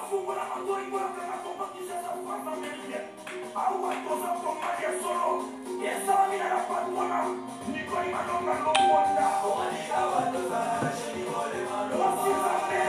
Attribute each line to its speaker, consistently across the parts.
Speaker 1: Bafungola matoi boyokaka Kongo Kinshasa France Amerique. Awa toza komali ya solo esalami na la patrona Nicole Malonga Longwanda. Mwasi Nzambe.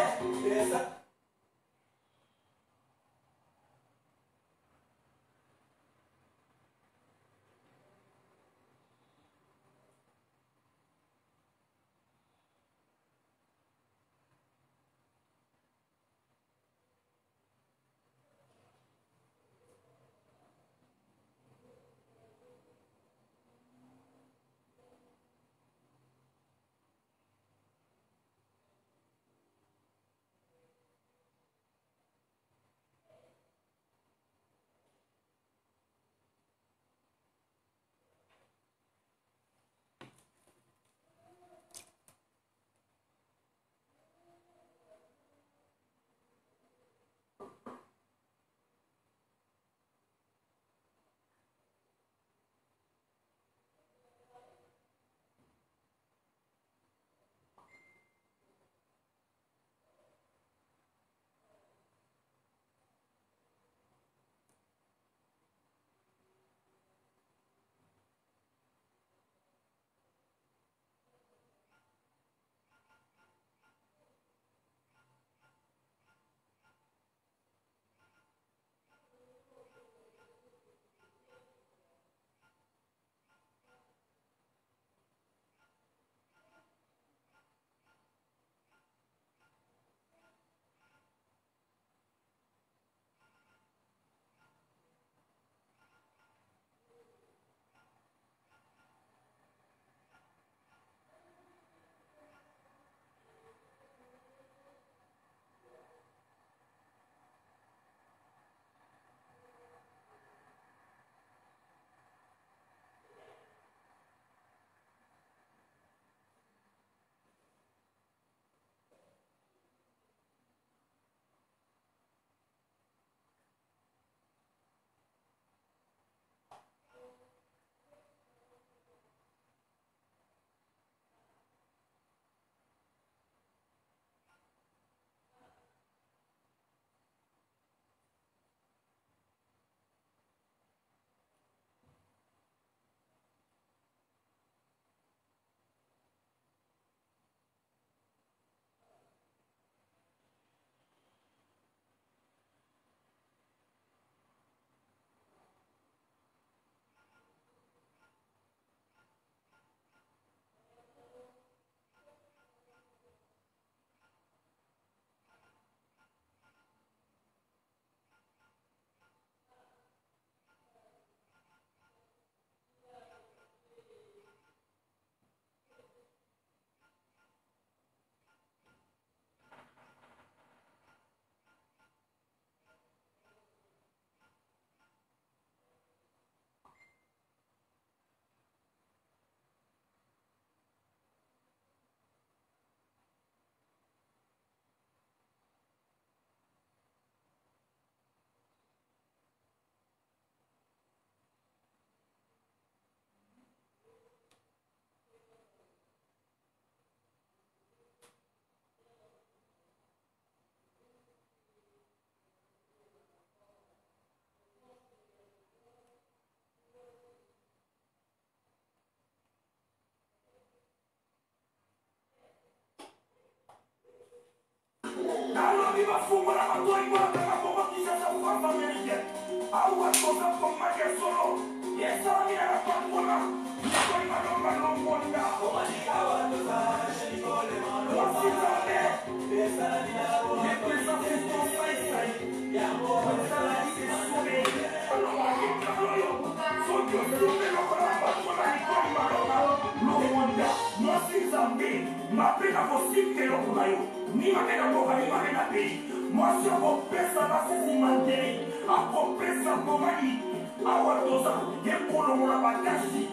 Speaker 1: Nalobi bafungola matoi boyokaka Kongo Kinshasa France Amerique. Awa toza komaki ya solo esalami na la patrona Nicole Malonga Longwanda. Mwasi Nzambe epesa Fiston Saisai esalaki esobe alongaki kaloyo soki osimbi lokola patrona Nicole Malonga Longwanda. Mwasi Nzambe mabe na kosimba eloko na yo ni mabe na mboka ni mabe na pays. Mwasi akopesa basi simanteri akopesa bomani awa toza ekolongola batasi.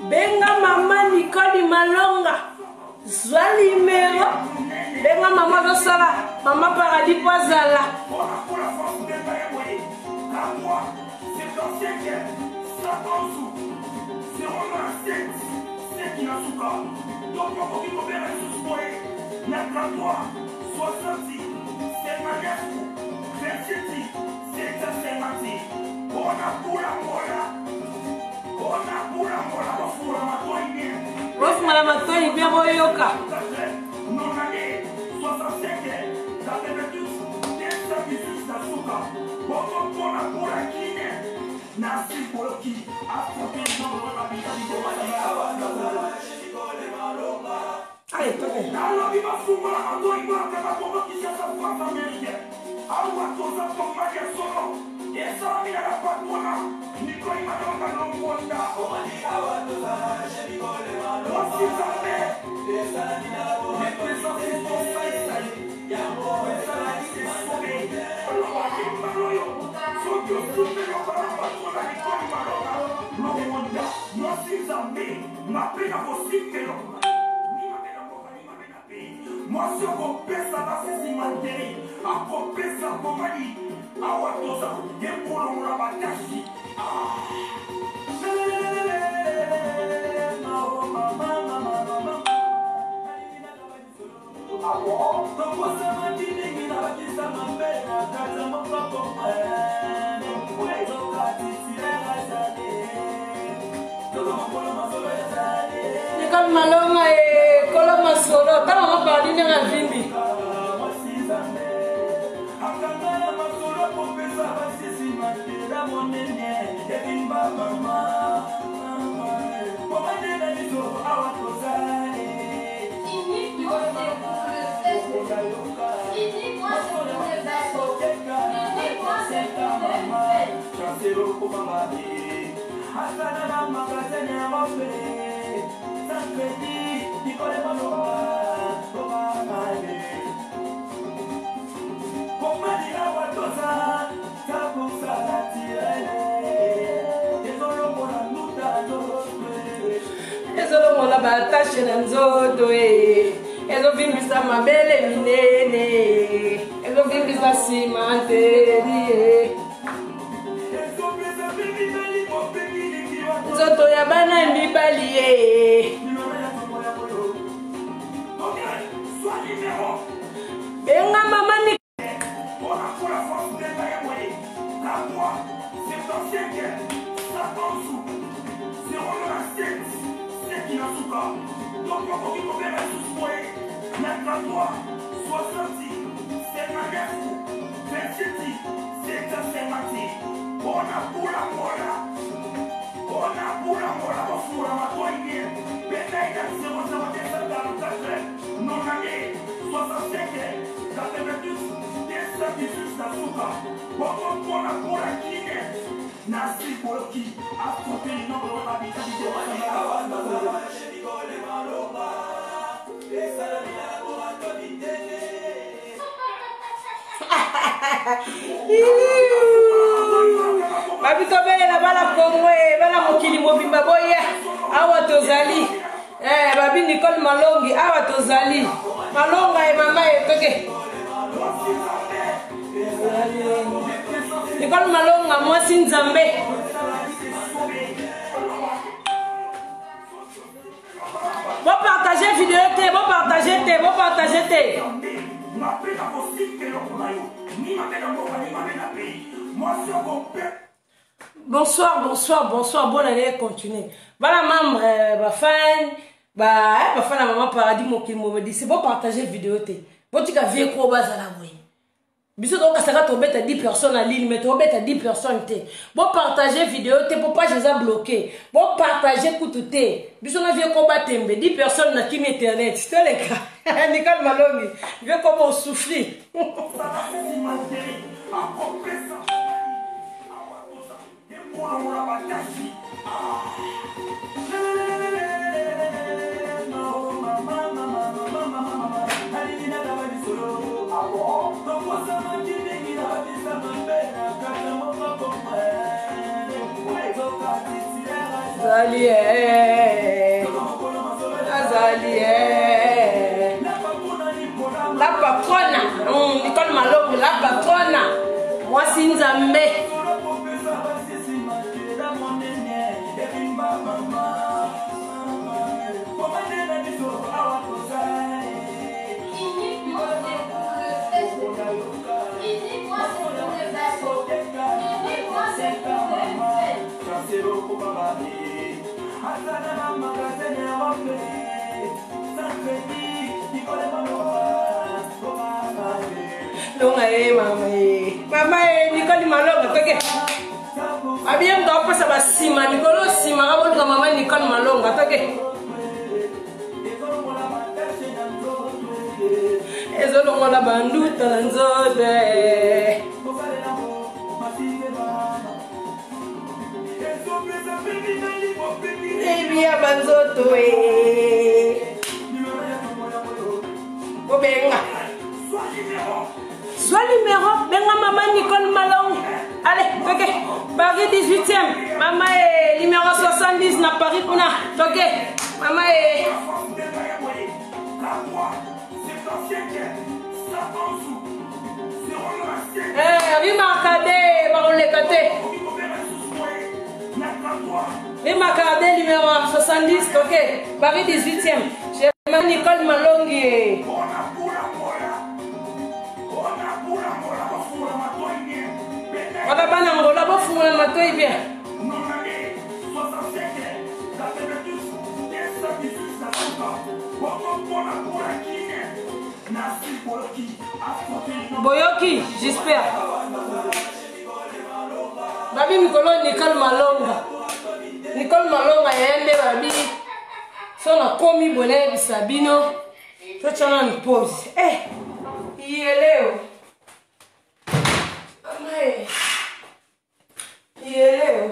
Speaker 2: Benga mama Nicole Malonga, zwa limero, benga mama azosala mama paradis po azala. Bofungola matoi bien boyoka. Allez, toke.
Speaker 1: Nalobi bafungola matoi boyokaka Kongo Kinshasa France Amerique awa toza tomaki ya solo esalami na la patrona Nikoli Malonga Longonda mwasi Nzambe soki osumbeli okala patrona Nikoli Malonga Longonda mwasi Nzambe mape na kosimbelo mwasi akopesa basisi materi akopesa bomani awa toza ekolongola batasi.
Speaker 2: Nicole Malonga e kolo masolo tala mama paradis ndenge avimbi. Ezolongola batashe na nzoto e ezovimbisa mabele minene ezovimbisa nsima nteli e nzoto ya bana mibali ye. Benga mama ni Babi tobelela bana Kongo e bana mokili mobimba boya awa tozali babi Nicole Malongi awa tozali Malonga e mama e toke Nicole Malonga mwasi Nzambe. Bo partager vidéo te, bo partager te, bo partager te. Bonsoir, bonsoir, bonsoir, bonne année continue. Voilà membre, ba fan, ba ba fan maman paradis mokili mobedi, c'est bon partager vidéo te. Botika vie ko bazala boye. Biso tokasaka tobeta 10 personnes en ligne, mais tobeta 10 personnes te. Bo partager vidéo te po page eza bloqué. Bo partager kutu te. Biso na vie ko batembe 10 personnes na kimi internet. Toleka. Nicole Malongi, vie ko bo souffrir. Azali eh. Azali eh. La patrona, Nicole Malongo, la patrona. Mwasi Nzambe. Longa ye mama ye mama ye Nicole Malonga toke abiye moto apesa basima likolo nsima kaboluka mama Nicole Malonga toke ezolongola banduta na nzoto ebiya banzoto bobenga zwa numero benga mama Nicole Malonga allez toke Paris 18e mama e numéro 70 na Paris kuna toke mama e Eh, rimarkade bakoleka te rimarkade numéro 70 toke Paris 18e chez Nicole Malongi. Wana bana Angola bofungola matoi bien. Boyoki, j'espère. Babi mikolo Nicole Malonga. Nicole Malonga ya nde babi. So nakomi boye nayebisa bino totya nanu pause. Eh, yeleo. Mama Yeleo.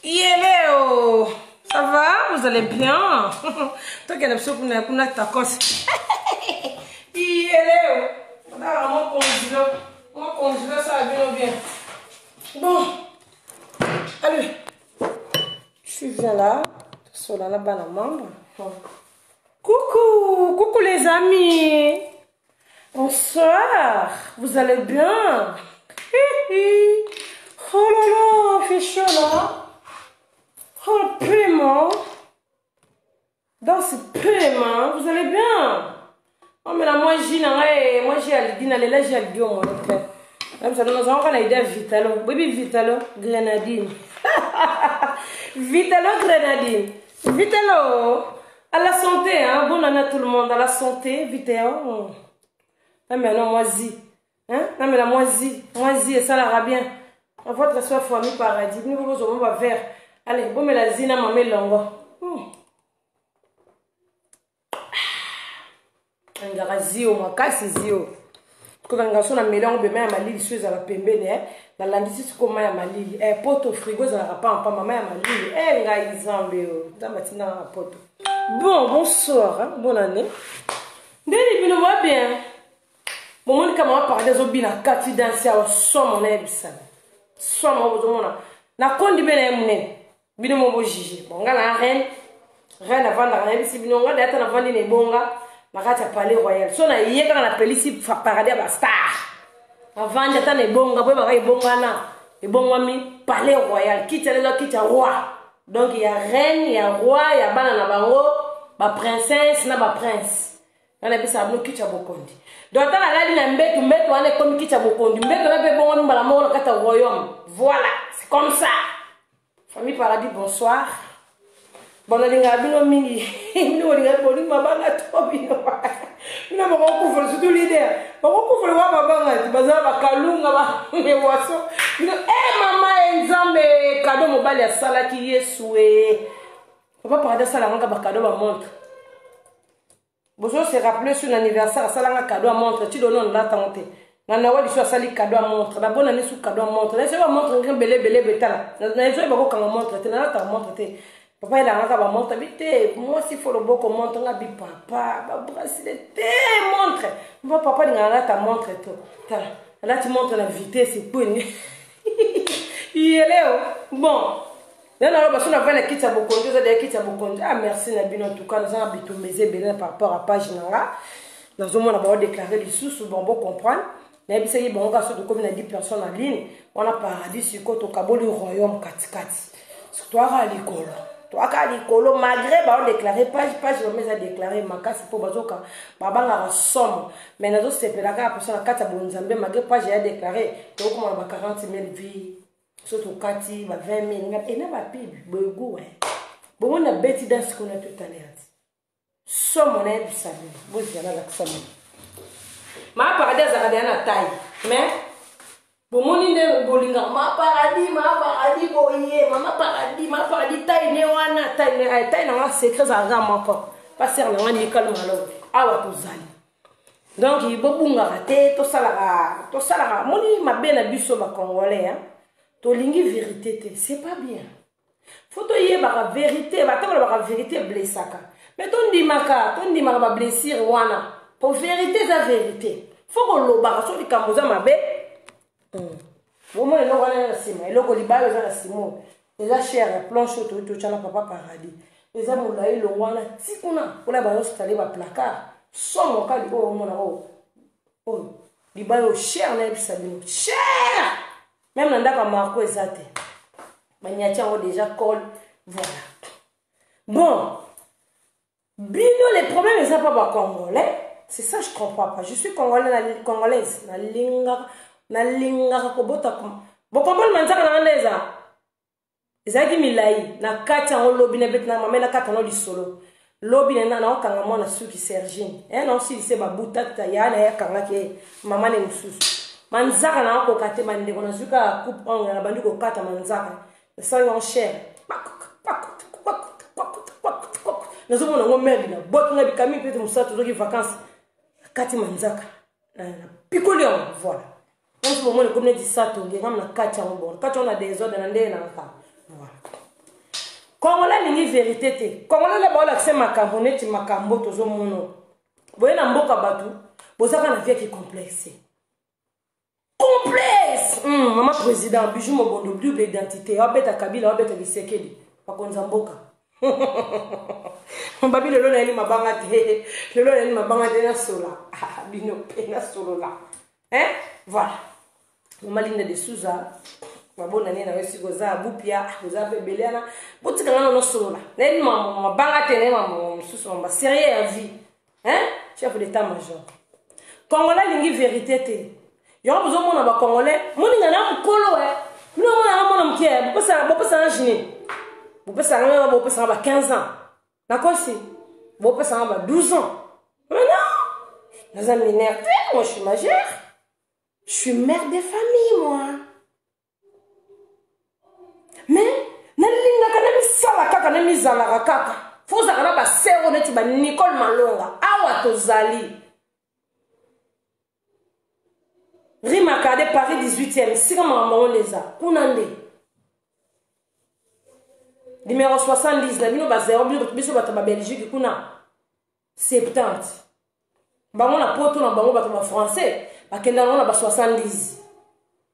Speaker 2: Yeleo. Ça va? Vous allez bien? Tokende biso kuna kuna tacos. Yeleo. Ndaka mo congelo. Mo congelo ça va bien bien. Bon. Allez. Tu viens là. Sola na bana membre. Coucou, coucou les amis. Bonsoir, vous allez bien? Oh là là, il fait chaud là. Oh le paiement. Dans ce paiement, vous allez bien? Oh mais là, moi j'ai moi j'ai alidi, là j'ai alidi au moins. Même ça nous avons la idée Vitalo. Baby Vitalo, grenadine. Vitalo grenadine. Vitalo. À la santé, hein. Bonne année à tout le monde. À la santé, Vitalo. Non mais non, moi zi. Hein? Non mais la moi zi. Moi zi, et ça la bien. À votre soeur famille paradis. Nous vous avons un verre. Allez, bon mais la zina maman longo. Ngaka zio makasi zio. Kokanga so na melango bema ya malili so ezala pembeni eh. Nalandisi sikoyo mai ya malili eh, poto frigo ezalaka pampa mama ya malili eh, ngai nzambe oyo nzambe atindaka na poto. Bon, bonsoir, hein, bonne année. Ndeni bino mwa bien. Bomoni kama mama paradis azobina kati danse awa somo nayebisa. Somo bozomona. Nakondi mpe na ye monene. Bino mo bojuge. Bon, nga na reine. Reine avandaka nayebisi bino nga dayata navandi na ebonga na kati ya palais royal. So na ye kaka napelisi paradis ya ba star. Avandi ata na ebonga boyebaka ebongana. Ebongwami palais royal. Kiti wana eza kiti ya roi. Donc ya reine, ya roi, ya bana na bango, ba princesse na ba prince. Nga nayebisaka bino kiti ya bokondi. Donc ata nalali na mbetu, mbetu wana ekomi kiti ya bokondi. Mbetu wana mpe ebongwami mbala moko na kati ya royaume. Voilà, c'est comme ça. Famille Paradis, bonsoir. Bon, nalingaka bino mingi. Bino bolingaka bolingi mabanga to bino. Bakokufa lokola mabanga ti baza bakalunga baewaso bino e mama e nzambe kado mobali asalaki yesu e papa paradis asalanga bakado bamontre. Bozo se rappeler sur anniversaire asalanga cadeau ya montre ti dono nalata yango te. Na Noël lisu asali cadeau ya montre, na bonne année su cadeau ya montre. Na ba montre ngre bele bele betala. Na ezo ba kokanga montre te, nalata montre te. Papa elangaka ba montre bi te, mwasi fo loboko montre nga bi papa, ba bracelet te montre. Mpo papa linga nalata montre to. Tala, alati montre na vitesse kweni. Yeleo. Bon, Nde naloba so navandi na kiti ya bokonzi, oza deya kiti ya bokonzi. Ah, merci na bino. En tout cas naza na bitumba eza ebele par rapport à page na nga. Nazomona baodeklare lisusu. Bon, bocomprendre, nayebisaki bango kaka so tokomi na 10 personnes en ligne wana, paradis sikoyo tokaboli royaume katikati, toaka likolo, toaka likolo malgré baodeklare page. Page vraiment eza déclare makasi mpo bazoka babangaka somo, mais nazosepela kaka mposa na kati ya bonzambe. Malgré page ya déclare, tokokoma na ba 40 000 vie so tokati ba 20 000 nga ena bapibi boyegu bongo na beti danse kuna totala ti somo. Nayebisa bino, bozela nalakisa bino. Maa Paradis azalaka deya na taille, mais bomoni nde bolingaka ma Paradis, ma Paradis boye, mama Paradis, ma Paradis taille ne wana, taille ne taille nanga secret ezalaka moko pasere nanga Nikalo Malo. Awa tozali, donc bobungaka te. Tosalaka, tosalaka moni mabe na biso bacongolais, tolingi vérité te, c'est pas bien. Faut toyebaka vérité. Bato balobaka vérité blessaka, mais tondimaka, tondimaka bablessure wana po vérité eza vérité. Faut kolobaka so likambo eza mabe. Bomona eloko wana na nsima, eloko libaya eza na nsima oyo eza cher ya planche oyo toyi totya na papa Paradis, eza molai elongo wana ti kuna mpona bazostale baplacard. Somo kali oyo omona oyo, oyo libaya oyo cher, nayebisa bino cher. Même na ndako ya Marco eza te, banyati yango déjà colle. Voilà. Bon, bino, les problèmes eza pa bacongolais, c'est ça, je comprends pas. Je suis congolais na, congolaise, nalingaka, nalingaka kobota. Bokomboli manzaka nanga nde eza ezalaki milai na kati yango. Lobi na beti na mama na kati yango lisolo. Lobi na naokanga mwana suki Sergine e naosilise babutata ya na ye akangaki ye mama ne mosusu manzaka na akoka te. Bandeko, nazwi kaka coupe ongle, nabandi kokata manzaka, nasali yango cher, nazomona yango merde. Nabwaki nga bikami mpe te mosala, tozoki vacance, nakati manzaka, napikoli yango. Voilà, mosu bomoni ekomi neti satongi ngam na kati yango. Bon, kati yango na désordre na ndenge nanga. Voilà, congolais alingi vérité te. Congolais nde baolakisa makambo neti makambo tozomona boye na mboka. Bato bozaka na vie ki complexe, complexe. Mama président Bijou Mobondo, double identité, abeta Kabila, abeta Bisekedi, bakonza mboka babi. Lelo nayeli mabanga te, lelo nayeli mabanga te, nasola bino mpe nasolola, hein. Voilà, mama Linda de Souza, mabona nde na yo sika oza bupia, oza mpe ebele wana. Botikanga na nosolola, nayebi mabanga te, nayebi mambo mosusu, mamba sérieux ya vie, hein. Chef d'état major congolais alingi vérité te. Yango bozomona bacongolais moninga na mokolo e bino omonanga mwana moke, bopesanga gine, bopesanga, bopesanga ba 15 ans, nakosi, bopesanga ba 12 ans. Mais non, naza mineur te, moi je suis majeur, je suis mère de famille, moi. Mais nalingaka na misala kaka na mizalaka kaka. Fo ozalaka na basero neti banicole Malonga. Awa tozali Rimakade, Paris 18e, sika makambo yango nde eza kuna nde numéro 70 na bino bazero. Biso bato ba Belgique kuna 70, bango na poto na bango bato bafrançais bakenda nango na ba 70,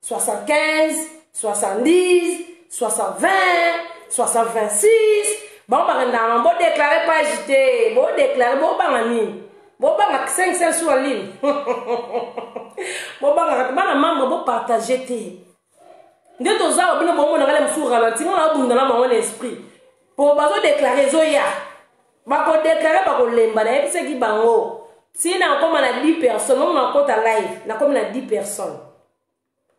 Speaker 2: 75, 70, 60, 26. Bango bakendaka na bodéclare page te, bodéclare, bobanga nini? Bobanga 500 sur en ligne, bobangaka bana membre, bopartage te. Nde toza bino bomona ngala mosusu ralenti, ngana abunda na bango na esprit po bazodéclare, ezoya, bakodéclare, bakolemba. Nayebisaki bango ntina nakóma na 10 personnes, momo nakota live, nakomi na 10 personnes,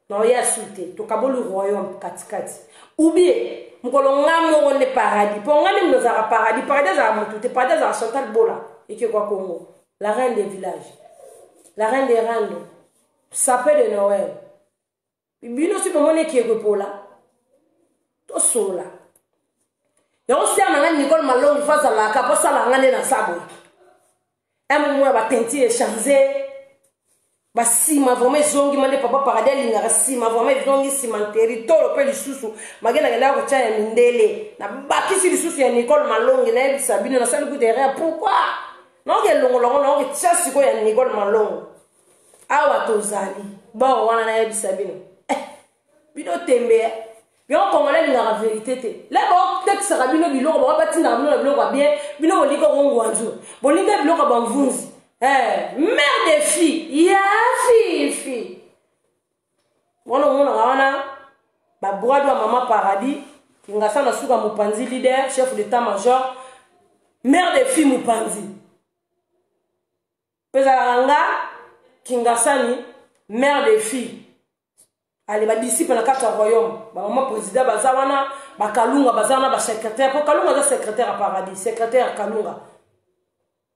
Speaker 2: naoya su te. Tokaboli royaume katikati ou bien mokolo nga moko nde paradis, mpo nga nde moto azalaka paradis. Paradis azalaka motu te, paradis azalaka Chantal Bola Ekekwa Congo, la reine des villages. La reine de rando, sapin de Noël. Bino si bomoni ekeko epola, tosolola. Yango sœur na ngai Nicole Malongi fo azalaka mpo asala nga nde naza boye. Un moment ya bateinture echange, basima vraiment ezongi ma nde papa paradis alingaka nsima vraiment ezongi nsima nteri tolo mpe lisusu make nakendaka kotya ya mindele nabakisi lisusu ya Nicole Malongi. Nayebisa bino, nasali kuta erreur. Pourquoi naoke elongola yango, naoke tia sikoyo ya Nicole Malongo? Awa tozali bor wana, nayebisa bino, bino tembe yango Congolais alingaka vérité te. Le baotekisaka bino biloko, bango batindaka bino na biloko ya bien, bino bolingi yango ngwanzu, bolingi biloko ya bamvunzi. Mère de fille ya fifi wana, omonaka wana babrado ya mama Paradis Kingasa na suka mopanzi, leader, chef d'état major, mère de fille mopanzi mpe ezalaka nga Kingasani, mère de fille. Ale badisciple na kati ya royaume, bamama président baza wana, bakalunga baza wana, basecrétaire, mpo Kalunga aza secrétaire ya Paradis, secrétaire ya Kalunga,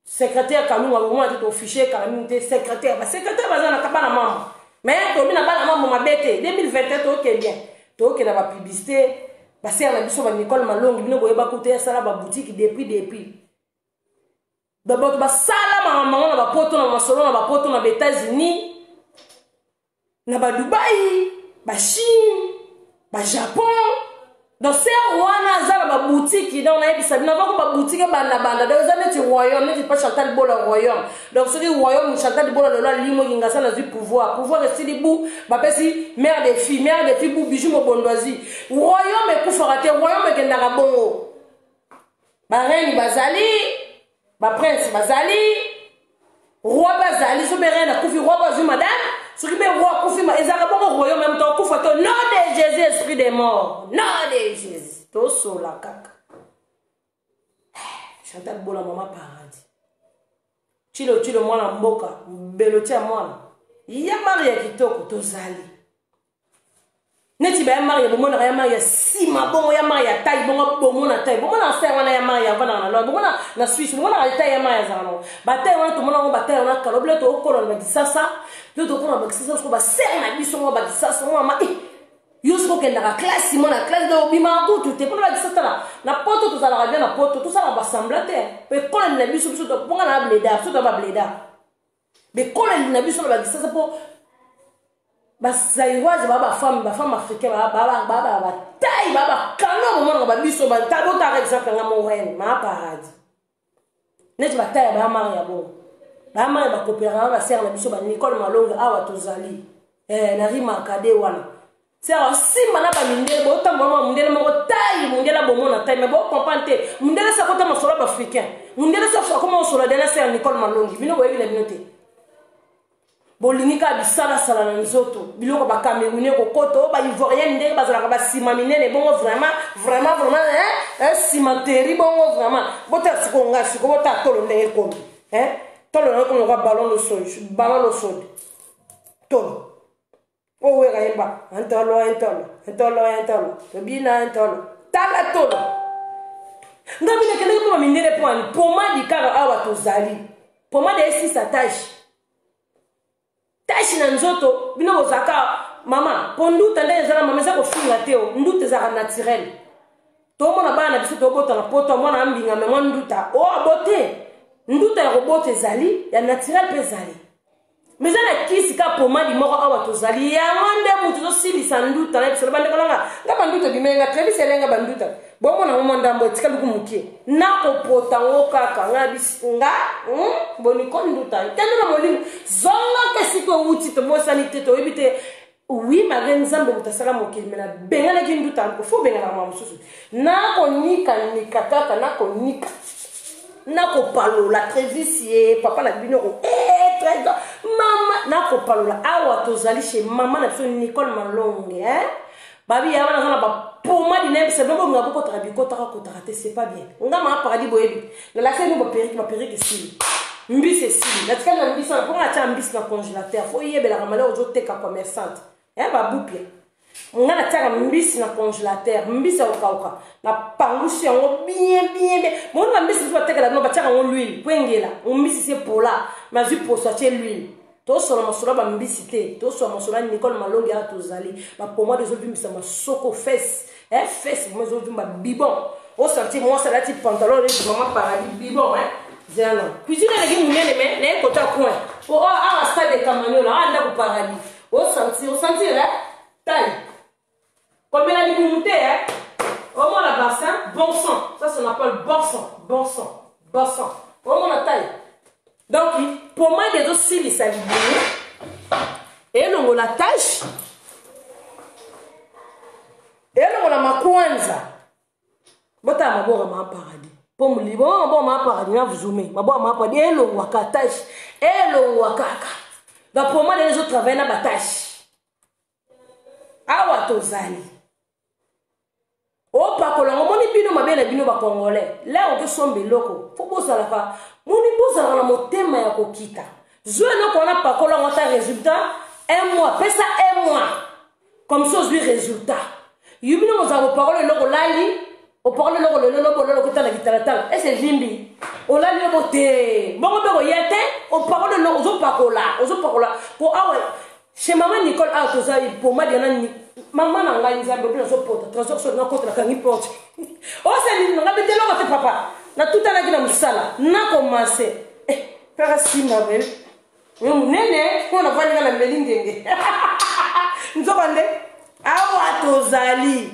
Speaker 2: secrétaire Kalunga bomona te, tofiche kala mingi te. Secrétaire, basecrétaire baza na bana mama, mais tobi na bana mama mabe te. 2021 toyoke bien, toyoke na bapublicité, basere na biso banicole Malongi. Bino boyeba kuta asala baboutique depuis bato basala makambo yango na bapoto, na masolo na bapoto, na baÉtats-Unis, na baDubai, baChine, baJapon. Donc sœur wana aza na baboutique. Donc nayebisa bino, avako baboutique ebandabanda. Donc eza neti royaume, neti pa Chantal Bola royaume. Donc soki royaume Chantal Bola lelo alimoki ngasa, nazwi pouvoir, pouvoir esili bu bapesi mère de fille, mère de fille bu bijou mobondo azwi royaume. Ekufaka te, royaume ekendaka bongo. Bareine bazali, baprince bazali, roi bazali. So mpe reine akufi, roi bazwi madame. Soki mpe roi akufi, ezalaka bongo royaume. Moto akufa to nom de Jésus, esprit de mort, nom de Jésus, tosola kaka. Chantal Bola, mama Paradis, chilo chilo, mwana mboka belo tia mwana ya mari ya kitoko. Tozali neti baya mari ya bomonaka ya mari ya nsima bongo, ya mari ya tai bongo, bomona tai, bomona se wana ya mari avandaka na loi, bomona na Suisse, bomonaka tai ya mari azalaka nango. Batai wana tomona yango, batai wana kala bilo tookola na bakisasa, bilo tokola na bakisasa. Soko basere na biso ngo bakisasa ngo mama, yo soki okendaka classe, mwana classe do obimaka kutu te mpona bakisa. Tala na poto, tozalaka bien na poto, tosalaka basembla te. Ekoleli na biso, biso mponga na bableda, biso to bableda, bekoleli na biso na bakisasa, mpo bazaïroise baa bafemme, bafemme africain baa batai, baa bakano. Bomonaka babiso, botaka exemple nga moreine maa Paradis, neti batai ya baya mari ya bongo, baya mari bakopelaka na basere na biso banicole Malonge. Awa tozali na rima akade wana, sere asimba na bamindele, botambola mwa mundele moko tai, mundele bomona tai, mais bocomprendre te. Mundele sa kota masolo ya baafricain, mundele sa akoma osolo dena. Sere Nicole Malongi, bino boyebi na bino te, bolingi kaka bisalasala na nzoto, biloko bacamerounais kokota oyo, baivoirien ndenge bazalaka basima minene bongo. Vraiment, vraiment, vraiment cimenterie bongo. Vraiment, botala sikoyo ngai, sikoyo botala tolo ndenge ekomi, tolo nango ekomi lokwa ballon losode, ballon losode, tolo oyo wera yemba ntolo ntolo ntolo ntolo tobina ntolo. Tala tolo nga bino ekendeki mpo bamindele mpo ani pomade kaka. Awa tozali, pomade esisa tache, tache na nzoto. Bino bozalaka mama mpo nduta ndenge ezala mama, eza kofinga te o nduta ezalaka naturel. Tomona bana na biso tobota na poto, mwana ambinga me mwa nduta o abote, nduta ya kobota ezali ya naturel mpe ezali, mais eza na kisi ka pomade moko. Awa tozali, yango nde moto ezosilisa nduta na biso na bandeko nanga. Nga banduta ebimenga Trebisi elenga banduta, bomona ngo mwa ndambo etikali ku mokie, nakopota ngo kaka nga bisi nga boniko nduta kende na molimo zongaka esika owuti. Tobosani te, toyebi te. Oui, malgré Nzambe moto asala mokili, me nabenganaki nduta. Fo obenganaka mwa mosusu, nakonikanika kaka, nakonika, nakopalola. Trevis ye papa na bino trésor mama, nakopalola. Awa tozali chez mama na biso Nicole Malonge, babi ya wana aza na bapomade. Nayebisa bino, bonga bokotaka bikotaka kotaka te, c'est pas bien. Nga maa Paradis, boyebi nalakisa bino baperruque, baperruque esili, mbisi esili, natikali na mbisi wana mponga natya mbisi na congélateur. Fo oyebelaka malere ozoteka, commerçante babupia. Nga natiaka mbisi na congélateur, mbisi ya kokauka, napangusi yango bien bien bien. Moni bambisi mosusu batekela bino, batiaka yango l'huile po engela. Mbisi se pola, mais azwi poso, atie l'huile. Tosola masolo ya bambisi te, tosola masolo ya Nicole Malongi. Awa tozali, bapomade ezovimbisa masoko, fesse, eh, fesse mo ezovimba bibon. Osentir mwasi alati pantalon neti mama paradis bibon, eh? Zela na cuisine eleki monene, me naye kota coin po oh, awa stade de Kamaniola, awa ndako paradis. Osentir, osentir, eh? Taille komela libumu te, eh? Omona bassin, bon sang, ça ça s'appelle bon sang, bon sang, bon sang. Omona taille. Donc pomade ezosilisa libumu, elongola tache, elongola makwanza. Botala maboko ma paradis mpo molimo maboko ma paradis na vuzume maboko ma paradis elongwaka tache, elongwa kaka. Donc pomade ezotravaille na batache. Awa tozali, opakola yango. Omoni bino mabe na bino bacongolais, lere okesomba eloko, fo bozalaka, moni, bozalaka na motema ya kokita. Zwa eloko wana, pakola yango, ata résultat un mois, pesa un mois, comme ça ozwi résultat. Yo bino bozala kopakola eloko, olali, opakola eloko lelo, lobo olala, okotala kitalatala ese evimbi, olali yobo te, bongo mpe koya te. Opakola eloko, ozopakola, ozopakola po awa chez mama Nicole, awa toza pomade yana. Mama na ngai Nzambe, obi nazopota trésor so nakota, nakangi porte, osali nanga bete eloko te. Papa, natutanaki na mosala, nakomase kaka nsima be yo monene mpo navandinga na meli ngenge. Nzoka nde awa tozali,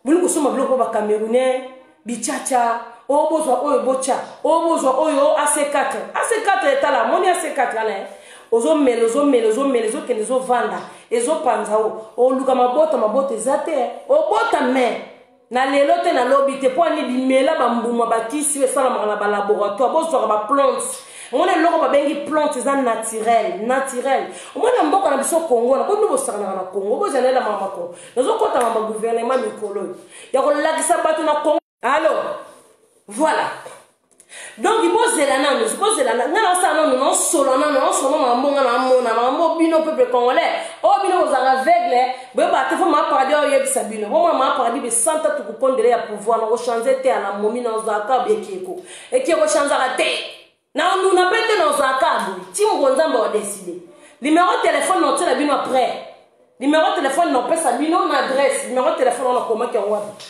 Speaker 2: bolingi kosomba biloko mpo bacamerounais bichacha oyo bozwa, oyo botya, oyo bozwa, oyo ac4, ac4. Etala, moni ac4 wana, ozomela, ozomela, ozomela, ezokende, ezovanda, ezopanza. O oluka mabota, mabota eza te. Obota me na lelo te, nalobi te mpo ani bimela bambuma bakisi oyo esalamaka na balaboratoire. Bozwaka baplante, omoni eloko babengi plante eza naturel, naturel. Omoni na mboka na biso Congo, na bino bosakanaka na Congo, bozala na mama Congo. Nazokɔta na bagouvernement mikolo oyo ya kolakisa bato na Congo. Alors voilà, donc bozela nanu, bozela. Ngai naosala nanu, naosola nanu, naosola makambo. Ngai naamona makambo bino peuple congolais oyo bino bozalaka aveugle, boyebaka te. Fo maa paradis oyo oyebisa bino, bomona maa paradis besanta tukupondele ya pouvoir na kochange te. Na momi nazalaka ekeko, ekeko changeaka te, na onuna mpe te, nazalaka boye ti moko Nzambe odécider. Numéro téléphone na otiela bino après, numéro téléphone na opesa bino na adresse. Numéro téléphone wana nakomaki yango wapi?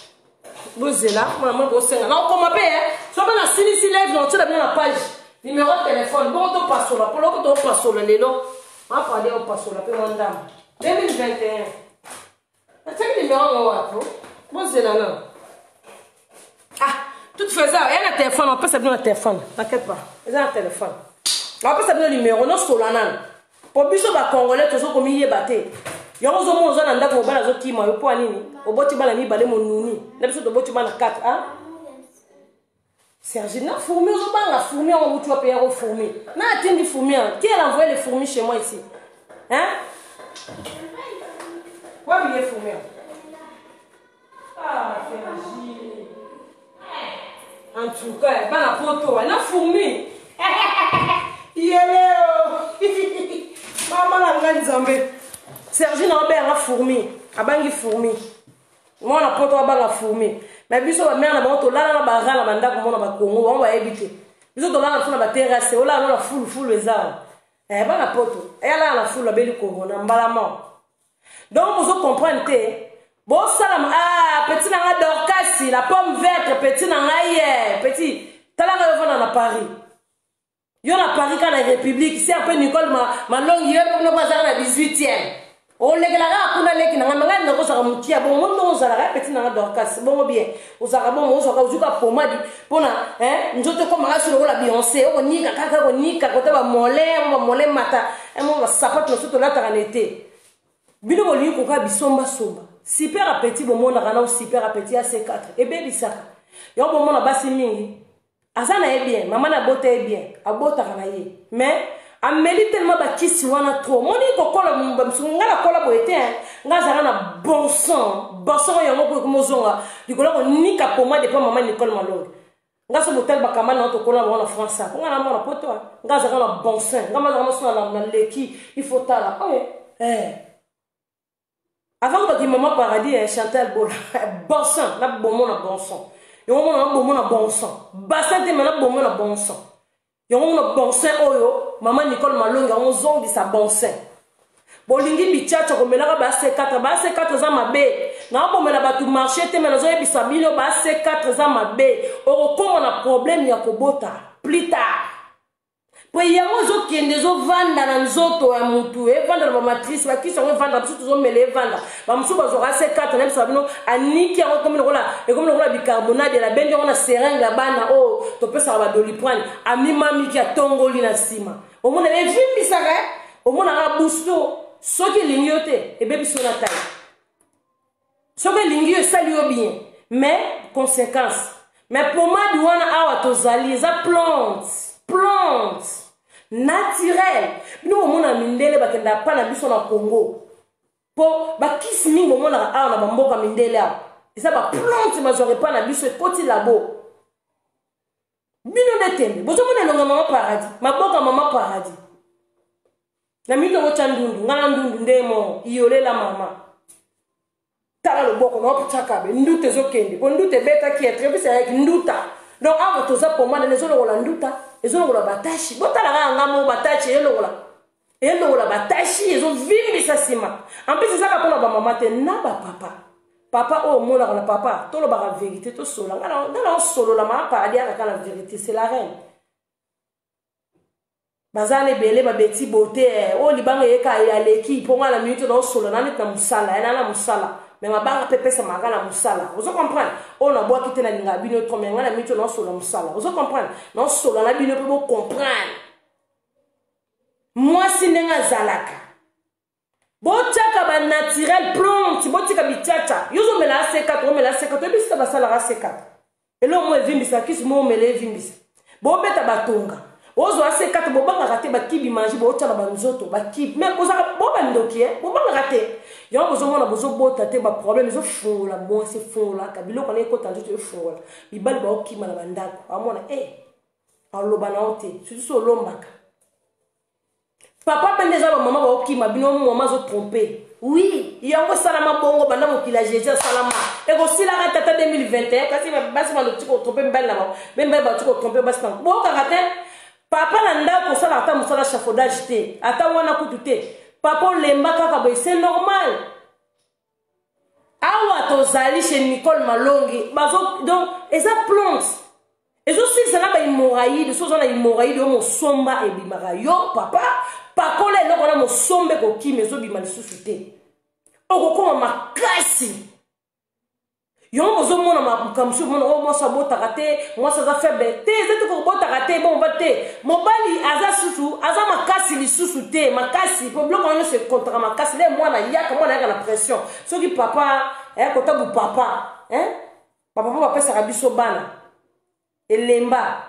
Speaker 2: Bozela, mwana mwana bosenga nakokoma mpe soki nasilisi live, na otiela bino na page numéro téléphone. Bongo topasola mpo loko topasola lelo, mapade opasola mpe mwa ndambo. 2021 natiaki numéro yango wapi? Bozela na, ah, toute faisant ya na téléphone, opesa bino na téléphone, t'inquiète pas, eza na téléphone, apesa bino numéro. Nosola nanu po biso bacongolais tozokomiyeba te. Yango ozomona oza na ndako, mobali azokima yo mpo anini? Oboti bana mibale, monuni na biso toboti bana 4. Ah, Serge, na fourmi, ozobanga fourmi yango wuti wapi? Yako fourmi na atindi fourmi yango. Qui a envoyé les fourmis chez moi ici, hein? Wapi ye fourmi yango? Ah, Serge, en tout cas bana poto na fourmi yeleo. Mama na ngai Nzambe, Serge na obeyanga fourmi, abangi fourmi. Mwana poto abanga fourmi, mais biso bamare na bango tolala na bara na bandako. Mona bakongo bango bayebi te, biso tolala biso na baterrasse, olala no na fulufulu eza. Bana poto eyalala na fulu, abeli corona mbala moko. Donc bozo comprendre te, bosalama. Ah, petit na nga Dorcasi, la pomme verte, petit na ngai ye petit, talaka yo vanda na Paris, yo na Paris ka na République si ape Nicole Malongi yo kuna po azalaka na 18e, olekelaka kuna. Leki na ngai, ngai nakozalaka mokia bongo ndongo ozalaka. Petit na nga Dorcas, bongo bien, ozalaka bongo, ozwaka, ozwika pomadi mpona nzoto ekomaka so lokola Beyoncé. Okonika kaka, okonika kota bamole mo bamole mata mo basapato na so tolataka na ete. Bino bolingi koka bisombasomba. Super appétit, bomonaka na super appétit ya C4 ebebisaka yango. Bomona basi mingi aza na ye bien, mama na abota ye bien, abotaka na ye, mais ameli tellement bakisi wana trop. Moni kokola bamisusu, ngai nakola boye te, ngai azalaka na bon sang, bon sang oyo yango koyo komozonga likolo konika pomade epa mama Nicole Malongi. Nga so botali bakamani na tokola bango na France, po ngai na mwana poto, ngai azalaka na bon sang, ngai mazalaka maso na leki. Il faut tala oyo avant baki mama paradis ya Chantal Bola, bon sang na bomo na bon sang yango mona na bomo na bon sang bassin te, me na bomo na bon sang. Yango mona bon sein oyo mama Nicole Malongi yango zongisa bon sein. Bolingi bichacha komelaka ba C4, ba C4 eza mabe. Naobomela bato marché te, me nazoyebisa bino ba C4 eza mabe. Okokoma na problème ya kobota plus tard. Po yango ezokende ezovanda na nzoto ya mutu, evanda na bamatrice, bakisi yango evanda, biso tozomela evanda. Bamosusu bazwaka C4, nayebisa bino aniki yango ekomi lokola ekomi lokola bicarbonate, nabendi yango na seringue ya bana oyo topesaka badoliprane, amimamiki atongoli na nsima. Omona evimbisaka, omonaka busto soki elingi yo te ebebisi yo na tai. Soki elingi yo esali yo bien, mais conséquence. Mais pomade wana awa tozali eza plante, plante naturelle. Bino bomona mindele bakenda pa na biso na Congo. Po bakisi mingi bomonaka awa na bamboka mindele awa eza ba plante bazwaka epa na biso ekoti labo. Bino nde tembe bozomona elonga mama paradis, maboka mama paradis. Na mingi okotya ndundu, nga na ndundu nde mo iyolela mama. Tala loboko na opityaka be nduta ezokende po nduta ebetaki ya trebisi ayaki nduta. Donc awa toza pomade ezolongola nduta, ezolongola batashi. Botala kaka nga moko batashi elongola. Elongola batashi ezovimbisa nsima. En plus ezaka mpona bamama te na bapapa. Papa oyo omonaka na papa, tolobaka vérité, tosola. Nga na osolola mama paradis kaka na vérité, c'est la reine. Baza na ebele babeti beauté, oyo libanga eyeka aleki mpo nga na minute na osolola na neti na mosala, na na mosala. Mais mabanga mpe epesamaka na mosala. Ozo comprendre? Oyo nabwaki te nalingaka bino trop, mais nga na minute na osolola mosala. Ozo comprendre? Na osolola na bino mpe bo comprendre. Mwasi ndenge azalaka. Botiaka ba naturel plante, botika bichacha. Yo ozomela AC4, omela AC4, oyebi sika basalaka AC4. Eloko moko evimbisa, kisi moko omela evimbisa. Bobeta batonga. Ozwa AC4, bobangaka te bakibi magie, botia na banzoto, bakibi. Mais bozaka bo bandoki, eh, bobangaka te. Yango bozomona bozobota te ba problème ezofungola mwasi, efungolaka biloko na ekota nzoto efungola. Mibali baokima na bandako. Amona eh aloba na yo te, surtout so olombaka. Papa mpe nde eza ba mama baokima bino, mama azo tromper. Oui, yango esalama bongo banda mokili ya Jésus asalama. Ekosilaka tata 2021 kasi basi baloki kotromper mibali na bango, mpe mibali baloki kotromper basi na bango. Boyokaka te papa na ndako osalaka ata mosala chafaudage te, ata wana kutu te. Papa olemba kaka boye, c'est normal. Awa tozali chez Nicole Malongi, bazo donc eza plante. Ezosilisa na ba hémorroïdes, soki oza na hémorroïde yo mosomba ebimaka yo papa, pakola eloko na mosomba ekokima ezobima lisusu te. Okokoma makasi. Yango bozomona makambo mosusu, bomona oyo mwasi abotaka te, mwasi aza faible te, eza te kobotaka te, bon mobali te. Mobali aza susu, aza makasi lisusu te, makasi po biloko wana nyonso ekontaka makasi. Le mwana yaka, mwana yaka na pression. Soki papa, kota bu papa, hein? Papa bapesaka biso bana elemba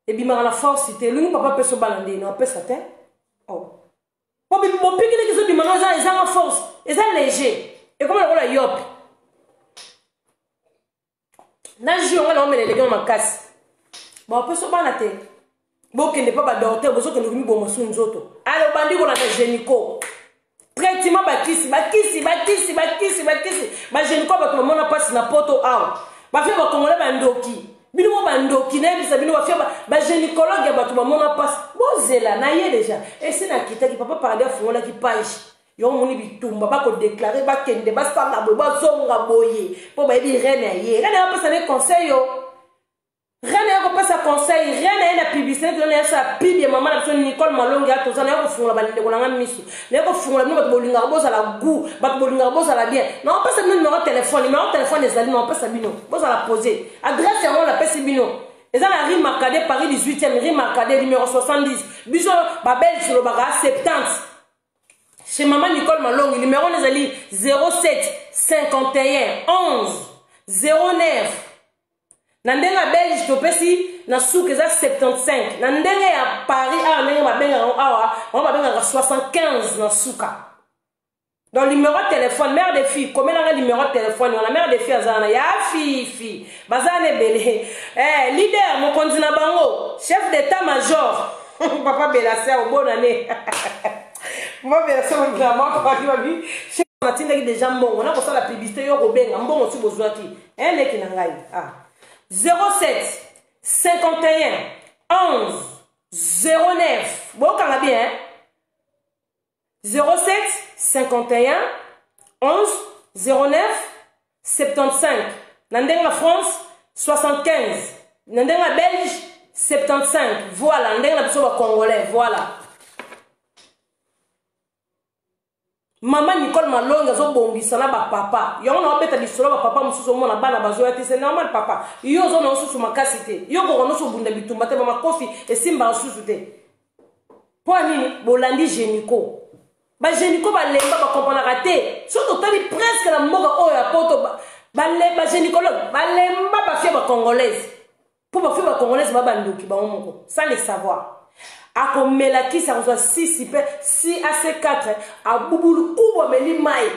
Speaker 2: ebimaka na force te. Elingi papa apesa bana nde na apesa te. Oh. Po bopikiliki ezobima no ezanga force, eza léger. Ekoma lokola yope. Na jus nga na omela eleki makasi. Bapesa bana te. Bokende pa ba docteur, bozokende komiboma su nzoto. Alo bandi kolanda gynéco. Traitement bakisi, bakisi, bakisi, bakisi, bakisi. Ba gynéco bato bamona mpasi na poto awa. Bafia ba congolais bandoki. Bino mo bandoki nayebisa bino bafia ba gynécologue ya bato bamona mpasi. Bozela na ye déjà. Esi nakitaki papa paradis afungolaki page. Yo moni bitumba bako déclarer bakende basala boye bazonga boye po bayebi reine ya ye. Reine apesa ne conseil yo. Reine ya kopesa conseil, reine ya na publicité to na sa pub ya mama na biso Nicole Malongi ya toza na yo kofungola ba ndeko na nga miso. Na yo kofungola bino bato bolingaka bozala goût, bato bolingaka bozala bien. Na opesa bino numéro téléphone, numéro téléphone ezali na opesa bino. Bozala poser. Adresse yango na pesi bino. Eza na rue Marcadet Paris 18e, rue Marcadet numéro 70. Biso ba belge lobaka 70. Chez maman Nicole Malongi, numéro ezali 07 51 11 09. Na ndenge ya Belge topesi na suka eza 75. Na ndenge ya Paris awa ndenge babengaka yango awa, bango babengaka 75 na suka. Donc numéro de téléphone, mère de fille, komelanga numéro de téléphone wana, mère de fille azala na ya fifi, bazala na ebele. Leader mokonzi na bango, chef d'état-major, papa Belasser obonane. Papa Belasser vraiment papa babi. Natindaki déjà mbongo, na kosala publicité yo kobenga mbongo si bozwaki. Leki na ngai. 07 51 11 Bokanga bien. 07 51 11 09 75. Na ndenge na France 75. Na ndenge na Belge 75. Voilà, ndenge na biso ba congolais, voilà. Mama Nicole Malongi azobongisa na bapapa yango na obeta lisolo bapapa mosusu omona bana bazoya te, c'est normal. Papa, yo oza na osusu makasi te, yo koko nyonso obunda bitumba te, bamakofi esimbaka susu te. Mpo nini bolandi gynéco? Bagynéco balemba, bakompranaka te. So totali presque na mboka oyo ya Poto, bagynécologue balemba bafille bacongolaise, mpo bafille bacongolaise ba bandoki bango moko sans le savoir. Akomela kisi, akozwa 6 mpe 6 ac4, abubulu kubu, ameli mai,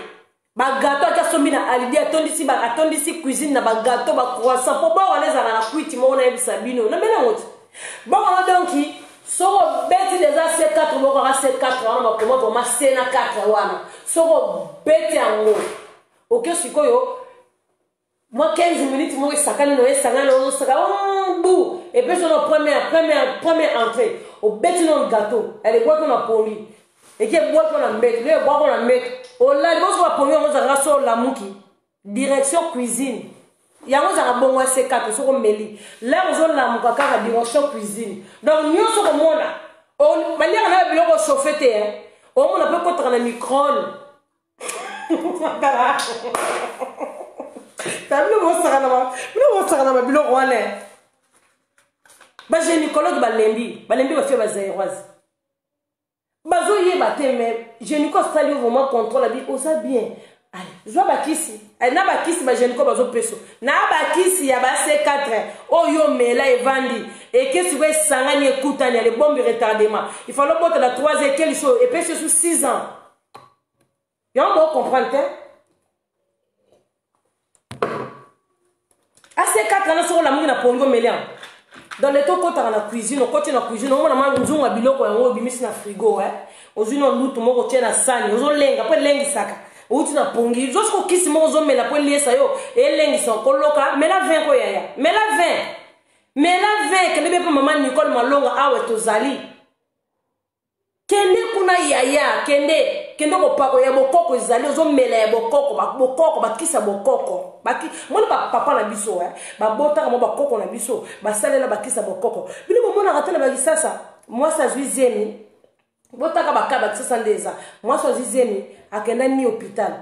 Speaker 2: bagâteau ati asombi na Alidi, atondisi, atondisi cuisine na bagâteau, bacroissant, mpo bao wana ezalaka na kwiti moko. Nayebisa bino, nameli yango ti bongo. Donc soki obeti deja C4, bokaka C4 wana, bakoma vraiment C na 4 wana. Soki obeti yango, oke sikoyo mwa 15 minutes moko esakani na esangani na ozosaka bu, epesi ono première entrée, obeti no gâteau, elebwaki na pongi, eki ebwaki na mbeto, lo ebwaki na mbeto, olali boso bapongi yango. Ozalaka so olamuki, direction cuisine. Yango ozalaka bongo ya C4. Soki omeli lere, ozolamuka kaka direction cuisine. Donc nyonso komona baliaka na biloko chauffe te, omona mpe kotaka na micro-ondes. Ta bino bosaka na babiloko wana. Bagynécologue balembi, balembi bafille bazaïroise, bazoyeba te. Mais gynéco asali yo vraiment contrôle, abi oza bien, zwa bakisi na bakisi. Bagynéco bazopesa na bakisi ya ba C4 oyo omela, evandi, eke sikoyo esangani, ekutani, ale bombe retardement. Il fallait obotela 3 ans, ekeli so epesi yo 6 ans. Yango bocomprendre te. AC4 wana, soki olamuki na pongi, omeli yango dans le to, okotaka na cuisine, okoti na cuisine, omona ma nzungu ya biloko yango obimisi na frigo, ozwi na lutu moko, otie na sani, ozolenga mpo elengisaka. Outi na pongi, ozosi kokisi moko, ozomela mpo eliesa yo, elengisa. Koloka, mela 20 ko yaya, mela 20, mela 20. Kende be mpo mama Nicole Malonga awa tozali. Kende kuna yaya, kende, kende kopako ya bokoko ezali, ozomela ya bokoko, bokoko bakisa bokoko. Mona bapapa na biso babotaka mo bakoko na biso basalela bakisa bokoko. Bino bomonaka te na bakisasa, mwasi azwi zemi, botaka baka bakisasa nde eza. Mwasi azwi zemi, akenda ni hôpital,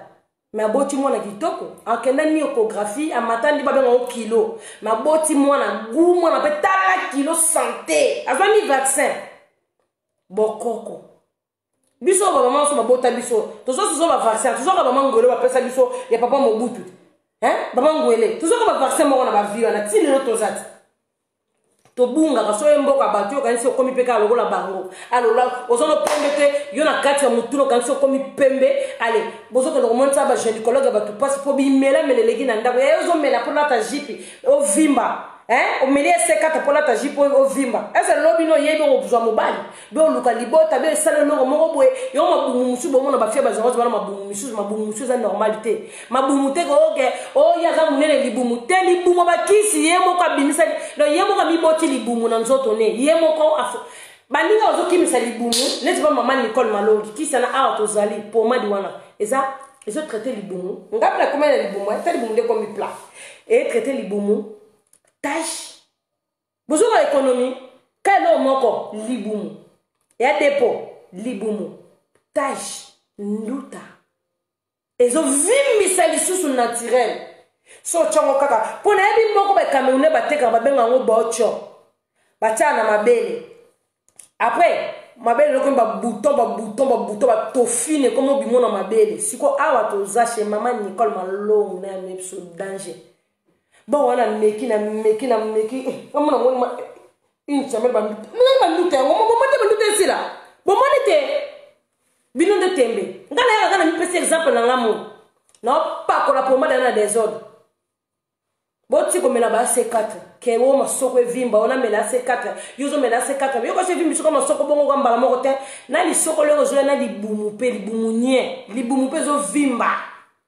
Speaker 2: me aboti mwana kitoko, akenda ni échographie, amata nde babengango kilo, me aboti mwana gu, mwana mpe tala kilo, santé, azwa ni vaccin bokoko. Biso bamama nyonso babota biso, tozosuzo bavaccin, tozoka bama Ngwele bapesa biso ya papa Mobutu, bama Ngwele, tozoka bavaccin moko na bavie wana. Ti lelo toza te, tobungaka. So ye mboka bato, yo okanisi okomi mpe kaka lokola bango. Alola oza no pembe te, yo na kati ya motuna okanisi okomi pembe. Ale bozokende komonisa bagynécologue ya bato mpasi mpo bimelamela eleki na ndako ya yo. Ozomela mpo lata jupe ovimba, omeli esekata mpo lata jupe ovimba. Ese lobi no oyebi okozwa mobali, be oluka libota, be esala eloko moko boye. Yo mabumu mosusu, bomona bafille bazongozi wana, mabumu misusu, mabumu mosusu eza normal te. Mabumu te oke oyo aza monene, libumu te, libumu bakisi ye moko abimisa. Donc ye moko amiboti libumu na nzoto ne ye moko. Baninga bazokimisa libumu neti ba mama Nicole Malongi kisi na awa tozali pomade wana eza ezotraite libumu. Ngai mpe nakomi na libumu ta, libumu nde ekomi plat, etraite libumu, tache. Bozoka économie ka eloko moko, libumu ya depo, libumu, tache, nduta ezovimbisa lisusu naturel. So otyango kaka mpo nayebi moko bacamerounais batekaka, babenga yango bocho, batiaka na mabele. Après mabele ekomi babouton, babouton, babouton, batofine ekomi obimo na mabele. Siko awa toza chez mama Nicole Malongo na ya biso danger. Bon wana meki na meki na meki, amona moni une semaine, banduta yango bomoni te, banduta esila, bomoni te. Bino nde tembe. Ngai nayaka na mipesi exemple na nga mo naopakola pomade na désordre. Boti komela ba C4 ke o masoko evimba. Onamela AC4, yo ozomela AC4, yo kasi evimbi soka masoko bongo ka mbala moko te na lisoko lero ozoya na libumu mpe libumu nie, libumu mpe ezovimba.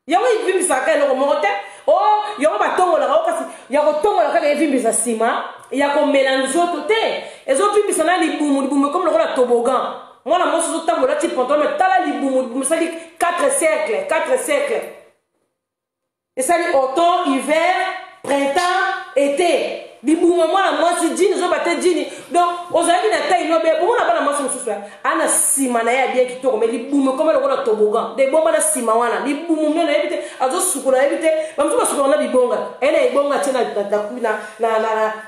Speaker 2: Yango evimbisaka eloko moko te. O yango batongolaka o kasi ya kotongola kaka, evimbisa nsima ya komela nzoto te, ezovimbisa na libumu, libumu ekomi lokola tobogan. Mwana mwasi ozotambola ti pantalon, mais tala libumu, libumu esali 4 cercle, 4 cercle. Esali automne, hiver, printemps, été. Libumu mwana mwasi jini ozoba te jini. Donc ozalaki na taille no be bomona bana mwasi mosusu ana nsima na ye ya bien kitoko, mais libumu ekoma lokola tobogan. De ebomba na nsima wana libumu mene ayebi te, azosukola ayebi te. Bamosusu basukolaka na bibonga, aye na ebonga atie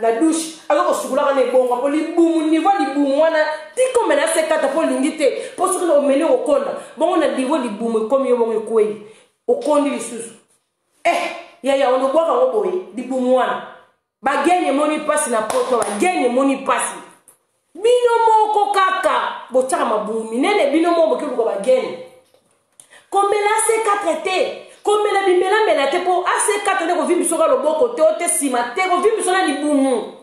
Speaker 2: na douche, aza kosukolaka na ebonga mpo libumu niveau libumu wana tikomela asekata mpo olingi te, mpo soki omeli okokonda bongo na niveau libumu ekomi yo bongo ekwei okondi lisusu. Yaya olobwaka yango boye libumu wana. Bagene emoni mpasi na poto, bagene emoni mpasi. Bino moko kaka botiaka mabumu minene, bino moko boki luka bagene. Komela AC4 te, komela bimelamela te, mpo AC4 nde kovimbi soka loboko te, o te nsima te, kovimbi so na libumu.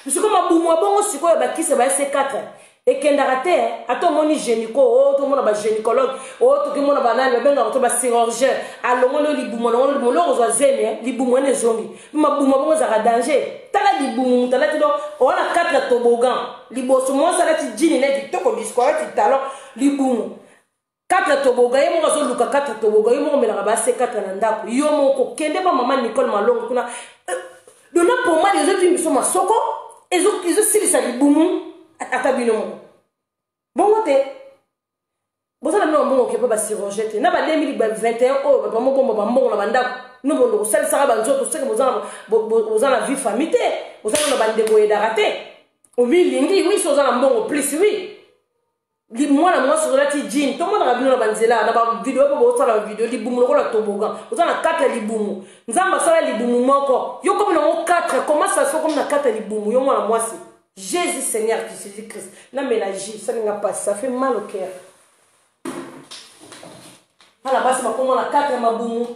Speaker 2: Sikoyo mabumu ya bongo sikoyo bakisa ba AC4 ekendaka te. Ata omoni gynéco, o tomona ba gynécologue, o tokimona banani babengaka to ba chirurgien, alongoli libumu, alongoli libumu, loko ozwa zemi, libumu wana ezongi. Mabumu ya bongo ezalaka danger. Tala libumu moto alati, donc owana 4 tobogan liboso. Mwasi alati jini na kitoko, disco alati talon, libumu 4 toboga. Ye moko azoluka 4 toboga, ye moko omelaka ba C4 na ndako. Yo moko kende ba mama Nicole Malongo kuna dona pomade ezovimbi biso masoko, ezosilisa libumu. Ata bino moko bongo te, boza na bino bambongo oke mpe bachirurgien te na ba 2021 oyo bato bamobomba bambongo na bandako. No bondo kosalisaka banzoto seke boza na vie famille te, boza na bandeko oyedaka te, omilingi wi so oza na mbongo plus wi. Mwana mwasi ozalati jean, tomonaka bino na banzela na bavideo mpo bosala bavideo, libumu lokola tobogan, oza na 4 libumu. Nzambe asala libumu moko, yo komi nango 4. Comment ça se fait komi na 4 libumu yo mwana mwasi? Jésus Seigneur, Jésus Christ, namela jus salinga pasi, ça fait mal au cœur. Bana basi bakoma na 4 mabumu,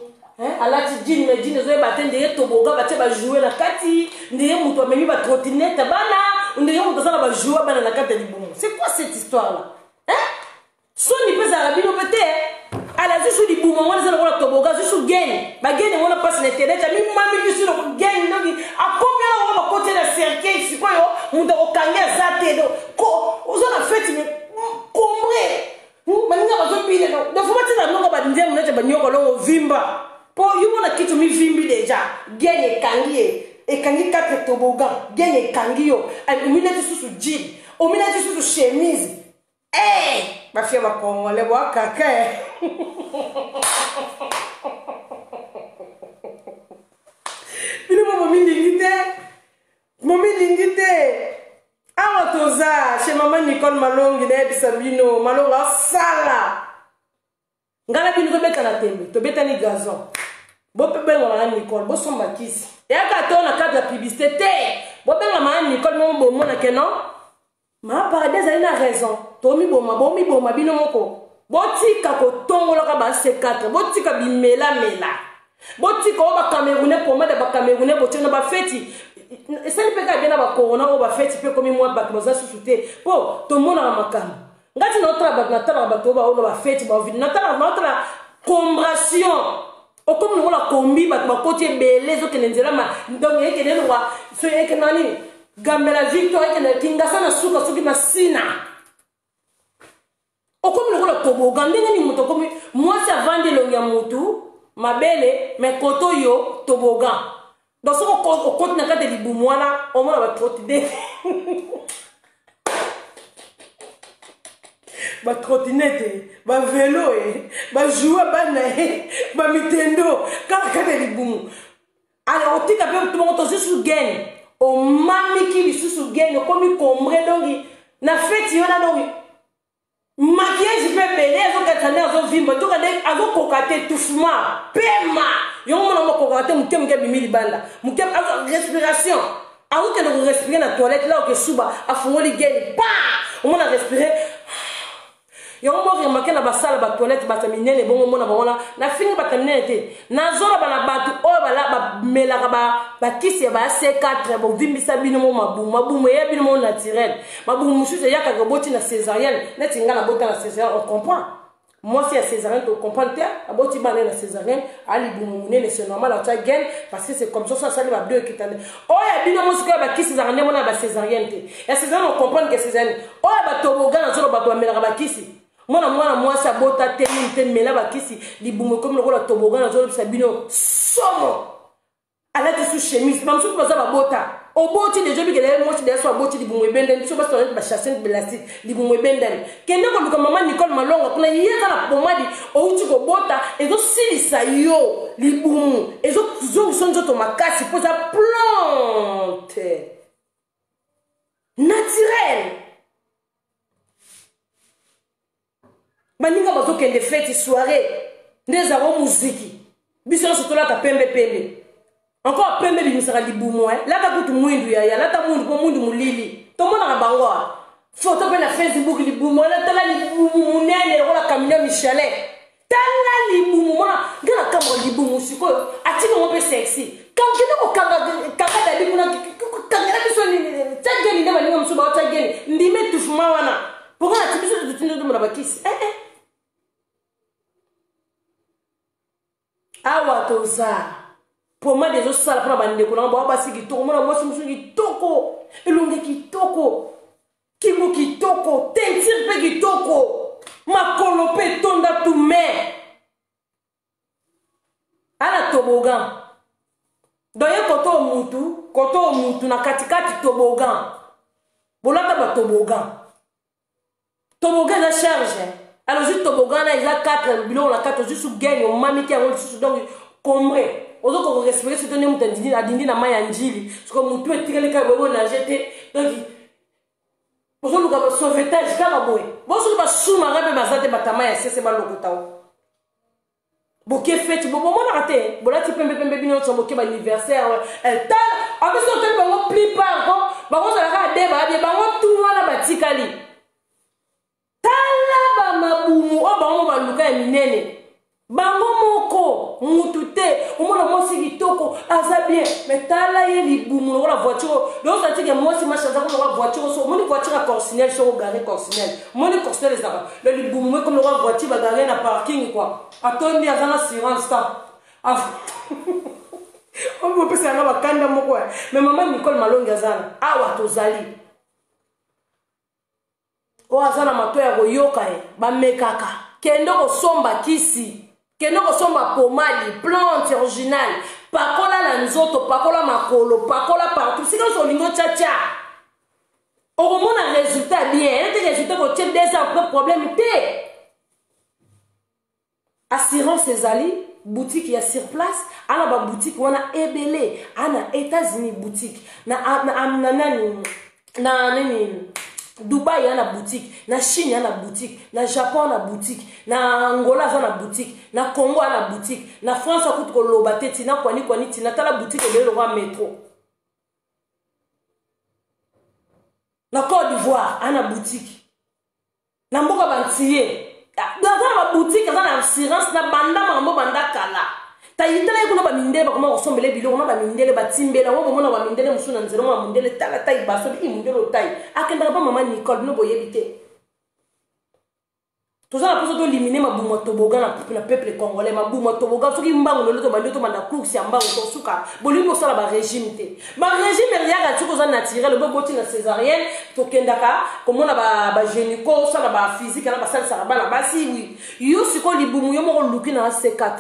Speaker 2: alati jean, mais jean ezoyeba te ndenge toboga batie bajoue na kati, ndenge moto amemi batrottinette bana, ndenge moto aza na bajoue bana na kati ya libumu. C'est quoi cette histoire là, hein? Soni mpe ezalaka bino mpe te. Ala zusu libumu yango eza lokola toboga, zusu gene bagene yango na mpasi na internet amimami biso gene noki akomi wana ngo bakoti na cercueil. Sikoyo moto akokangi aza te, oza na feti kombre baninga bazobina dofo batina biloko banzembo neti banyoko longo vimba mpo yo mona kiti mivimbi deja gene ekangi ye, ekangi 4 tobogan, gene ekangi yo, ominati susu jean, ominati susu chemise. Bafia bakongole bwakaka bino mo bomilingi te, momilingi te. Awa toza chez mama Nicole Malongi, nayebisa bino Malongi asala ngai na bino tobeta na tembe, tobetani gazon. Bobenga mama Nicole, bosomba kisi eyaka to na cadre ya publicité te. Bobenga mama Nicole moko, bomona ke non, mama Paradis azali na raison. Tomiboma, bomiboma bino moko. Botika kotongolaka ba C4, botika bimelamela, botika oyo bacamerounais, pomade ya bacamerounais botie na bafeti esali mpe kaka bien na bacorona oyo bafeti mpe ekomi mwa bato baza susu te mpo tomonaka makambo. Ngai ti naotala bato, natalaka bato oyo baoyo bafeti bavideo, natalaka, naotala combration okomi lokola kombi, bato bakoti ebele, ezokende nzela ma donc ekende lokwa so ekende na nini, Gambela Victoire, ekende Kingasa na suka soki Masina, okomi lokola toboga. Ndenge nini moto okomi mwasi avandi elongi ya motu mabele, mais koto oyo toboga? Donc soki okoti na kati ya libumu wana, omona batrottinette, batrottinette, bavelo e bajoue bana ye bamitendo kaka kati ya libumu. Alors otika mpe bongo tozwi susu gene, omamiki lisusu gene, okomi kombre dongi na feti yo na dongi maquillage mpe ebele, azokatisa nde azovimba, nzoka nde azokoka te étouffement pema yango mona mokokaka te. Moke moke abimi libanda, moke respiration, akokende korespire na toilette la, oke suba, afungoli gene pa omona respire yango. Boremarke na basala batoilette, bato ya minene bongo omona bango wana. Nafingi bato ya minene te, nazoloba na bato oyo bamelaka bakisi ya ba C4. Bovimbisa bino mo mabumu, mabumu eya bino mo naturel. Mabumu mosusu eyakaka oboti na césarienne, neti ngai nabota na césarienne, on comprend. Mwasi ya césarienne to comprendre te, aboti bana na césarienne, alibumu munene, c'est normal atia gaine parce que c'est comme ça, ça sali ba deux kitande. Oya bino mwasi ko ba kisi za ndemo na ba césarienne te. Ya césarienne on comprendre que césarienne. Oya ba tobogan na zolo bato bamelaka ba kisi. Mwana mwana mwasi abota te nini te mela ba kisi libumu comme lokola tobogan na zolo bisa bino somo. Alati sous chemise, ba mosusu baza babota. Oboti deja bikele ye mwasi deja so aboti libumu ebendani, biso basi tozali bachasse belastique libumu ebendani. Kende koluka mama Nicole Malonga kuna, ye aza na pomade outi kobota ezosilisa yo libumu, ezozongisa nzoto makasi mpo eza plante naturelle. Baninga bazokende feti soirée nde ezalako muziki, biso nyonso tolata pembe pembe, encore pembe ebimisaka libumu. Lata kutu mwindu yaya, lata mwindu mpo mwindu molili tomonaka bango awa foto mpe na Facebook libumu wana, tala libumu monene lokola camion Michelin, tala libumu mona nga na kamwa libumu sikoyo atiki yango mpe sexy. Kende kokanga kanga dadi kuna, kangela biso nini, tia geni nde baninga mosusu baotia geni ndima etufuma wana mpoka na ti biso totindi otomona bakisi. Awa toza pomade ezosala mpona bandeko nanga bao basi kitoko, mona mwasi mosusu kitoko, elongi kitoko, kingo kitoko, teinture mpe kitoko, makolo mpe etonda tume ala tobogan. Donc ye koto mutu, koto mutu na katikati tobogan, bolata batobogan. Tobogan eza charge, alors ozwi tobogan na eza 4 biloko na kati, ozwi su gagne omamiki yango lisusu, donc combre ozokoka respecte soki nde moto adindi na mai ya njili, soki motu etikali kaka boye bonage te, donc ozoluka sauvetage kaka boye. Bosoki basumaka mpe baza te, batama ya sese balokota o boke feti bomonaka te, bolati pembe pembe bino nyonso, boke baanniversaire tala abiso otali bango plupart ko bakozalaka de babie bango tu wana batikali. Tala bamabumu oyo bango baluka ya minene, bango moko mutu te. Omona mwasi kitoko aza bien, mais tala ye libumu lokola voiture. Donc atike mwasi marche aza lokola voiture, so omoni voiture ya corsinel, soko gare corsinel, omoni corsinel ezalaka le libumu mo comme lokola voiture bagare na parking quoi, atondi aza na assurance ta opesa yanga bakanda moko. Mais mama Nicole Malongi aza na awa, tozali oyo aza na mato ya koyoka ye, bamekaka. Kende kosomba kisi, kende kosomba pomade plante originale, pakola na nzoto, pakola makolo, pakola partout sika nyonso olingi otiatia, okomona résultat bien. Ete résultat kotie 2 ans après problème te. Assurance ezali boutique ya sur place, ana baboutique wana ebele, ana États-Unis boutique na, na, na, nani na nini, Dubai ana boutique, na Chine ana boutique, na Japon ana boutique, na Angola aza na boutique, na Congo ana boutique, na France akuti koloba te, tina kwani kwani tina tala boutique ebele lokwa métro, na Côte d'Ivoire ana boutique, na mboka bantiye aza na baboutique, aza na assurance na banda makambo banda kala. Tayitala ye kuna, bamindele bakoma kosombela biloko na bamindele batimbela ngo, bomona bamindele mosusu na nzela, mona mondele tala tai basobi i mondele otai akendaka mpa mama Nicole. Bino boyebi te, toza na mposa tolimine mabumu ya toboga na peuple congolais. Mabumu ya toboga soki mbango lelo tobandi, tobanda course ya mbango, tosuka. Bolingi kosala barégime te, barégime eyaka soki oza naturel. Boboti na césarienne, tokendaka komona bagynéco, osala baphysique na basalisaka bana basi. Wi yo sikoyo libumu yo moko oluki na C4,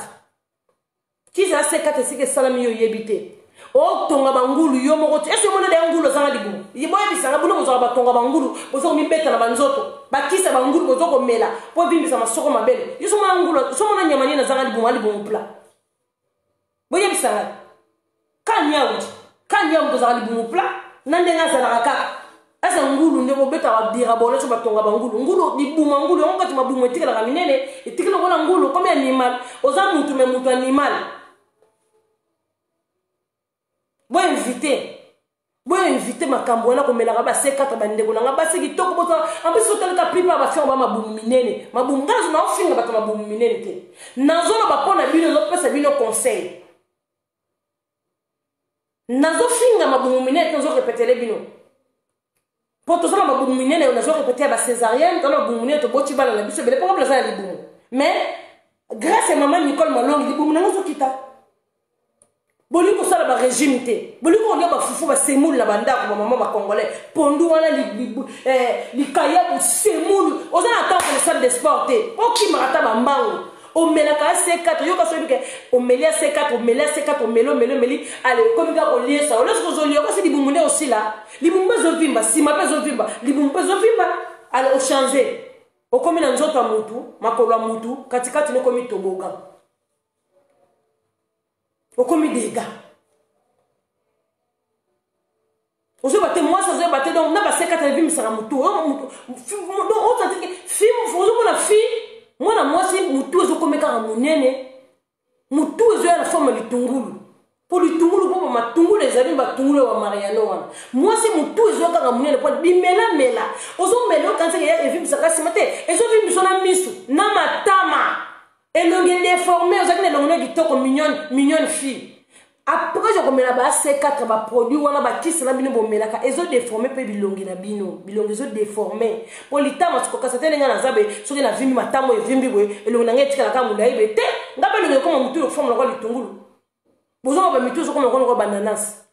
Speaker 2: kisi ya C4 esika esalami yo oyebi te, otonga bangulu yo moko te. Ese omona deya ngulu azanga libumu? Boyebisanga bino, bozwaka batonga bangulu, boza komibeta na banzoto, bakisa bangulu boza komela mpo evimbisa masoko mabele. Yo somona ngulu, somona nyama nini azanga libumu, alibumu pla? Boyebisanga kaniauti kaniau tozalaka libumu pla na ndenge azalaka kaka asa ngulu nde bobetaka dira bolo so batonga bangulu ngulu libumu ya ngulu yango kati mabumu etikalaka minene, etikali lokola ngulu comme animal. Oza mutu me mutu animal. Boinvite, boinvite makambo wana komelaka ba C4. Bandeko nanga basi kitoko, bozala ampesi otalaka plupart bafia ba mabumu minene, mabumu. Nga nazo naofinga bato mabumu minene te, nazoloba mpo na bino, nazopesa bino conseil. Nazofinga mabumu minene te, nazorepetele bino mpo tozala mabumu minene. Nazorepete ya bacésarienne, tala mabumu minene, toboti bana na biso ebele mpo kabla aza na libumu. Mais grâce ya mama Nicole Malongi, libumu na nga ezokita. Bolingi kosala barégime te, bolingi kolia bafufu, basemoule na bandako. Bamama bacongolais, pondu wana, likayabu, semoule. Oza na temps le salle de sport te, okimaka ata bambango. Omelaka AC4, yoka soki ke omeli AC4, omeli AC4, omeli, omeli, omeli, ale ekomi kaka koliesa. Olesi kozolia, okasi libumu nde osila. Libumu mpe ezovimba, nsima mpe ezovimba, libumu mpe ezovimba. Ale ochange, okomi na nzoto ya mutu, makolo ya mutu, katikati nokomi tobogan, okomi dega. Ozoyeba te mwasi, azoyeba te. Donc na basekata evimbisaka motu. Donc osatike fi, ozomona fi mwana mwasi, motu ezokomi kaka monene, motu ezoya na forme litungulu, mpo litungulu, mpo matungulu ezali batungulu ya bamariano wana. Mwasi motu ezoya kaka monene mpo bimelamela ozomela, okanisaka evimbisaka nsima te, ezovimbisa na misu na matama, elongi déformé. Ozalaki na elongi no kitoko, mignonne, mignonne fille. Après okomela ba AC4, baproduit wana, bakisi na bino bomelaka, ezodéforme mpe bilongi na bino. Bilongi ezodéforme mpo litama sikokasa te. Ndenge naza boye, soki navimbi matamo, evimbi boye, elongi na ngai etikalaka molai boye te. Nga mpe elongi ekoma motu ekofama lokola litungulu. Bozoma bamitu ezokoma lokola bananas.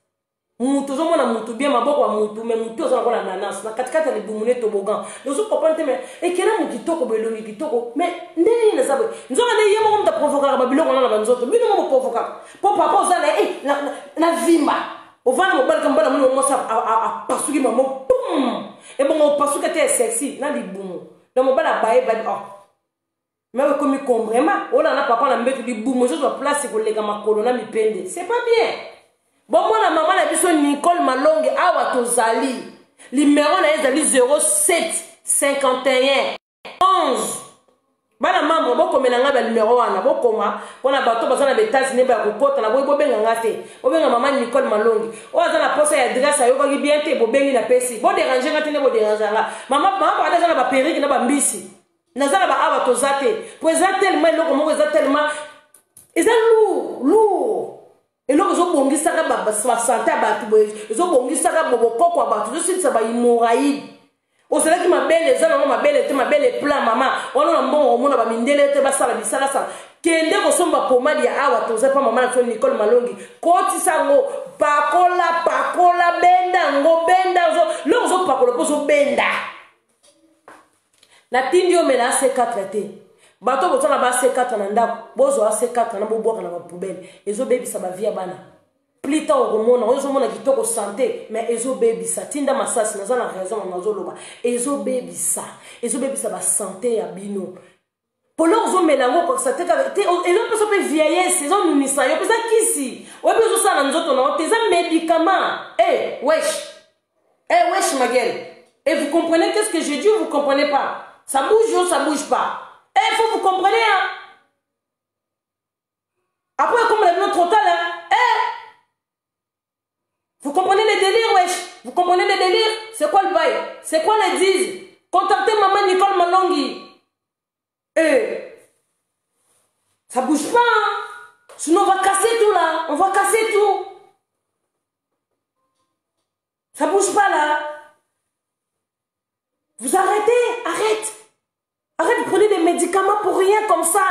Speaker 2: Mutu ozomona mutu bien, maboko ya mutu, mais mutu oza lokola nanas na katikati ya libumu ne tobogan. Ozo comprendre te? Mais ekelamu kitoko boye, elongi kitoko, mais ndenge nini naza boye? Nzoka nde ye moko moto aprovokaka babiloko wana na banzoto. Bino mo boprovokaka mpo papa oza na ye na vimba, ovanda mobali ka mobali amoni mwasi apasuki mamo pum, ebongo opasuki te, sexy na libumu. Donc mobali abaye babi, oh, mais ekomi comprema olanda papa na mbeto, libumu ezozwa place koleka makolo na mipende. C'est pas bien. Bomona mama na biso Nicole Malonge, awa tozali, numéro na ye ezali 07 51 11. Bana membre, bokomela ngai banumero wana, bokoma mpona bato baza na baEtats-Unis baya kokɔta na boyi. Bobenga nga te, bobenga mama Nicole Malongi. Oyo aza na posa ya adresse, ayokaki bien te, bobengi na pesi. Bodérange nga te nde bodérange nga. Mama, mama Parade aza na baperruque na bambisi, naza na baawa toza te, po eza tellement eloko moko, eza tellement, eza lourd, lourd. Eloko ezobongisaka basante ya bato boye, ezobongisaka bokoko ya bato, ezosilisa bahémorroïdes. Ozalaki mabele eza nango mabele te, mabele plat. Mama wana na mbongo, komona bamindele te, basala bisalasala. Kende kosomba pomade ya awa toza mpa mama na biso Nicole Malongi. Kotisa yango, pakola, pakola, benda yango, benda loko ozopakola mpo ozobenda. Natindi yo mela AC4 te. Bato bozala ba AC4 na ndako, bozwa AC4 na bobwaka na bapoubelle. Ezobebisa bavie ya bana. Plus tard okomona oyo ozomona kitoko santé, mais ezobebisa. Tinda masasi, naza na raison. Nazoloba ezobebisa, ezobebisa basante ya bino. Polo ozomela yango, okokisa te kaka te, ezopesa mpe vieillesse, ezonunisa yo mpe. Eza kisi oyebi ozosala na nzoto na yo te, eza médicament. E wesh, e wesh magel. Et vous comprenez qu'est-ce que je dis ou vous comprenez pas? Ça bouge ou ça bouge pas? Eh, faut vous comprenez, hein. Après, comme la trop tard, hein. Eh, vous comprenez le délire, wesh? Vous comprenez le délire? C'est quoi le bail? C'est quoi les disent? Contactez maman Nicole Malongi. Eh, ça bouge pas, hein? Sinon, on va casser tout là. On va casser tout. Ça bouge pas là. Vous arrêtez, arrête. Arrête de prendre des médicaments pour rien comme ça.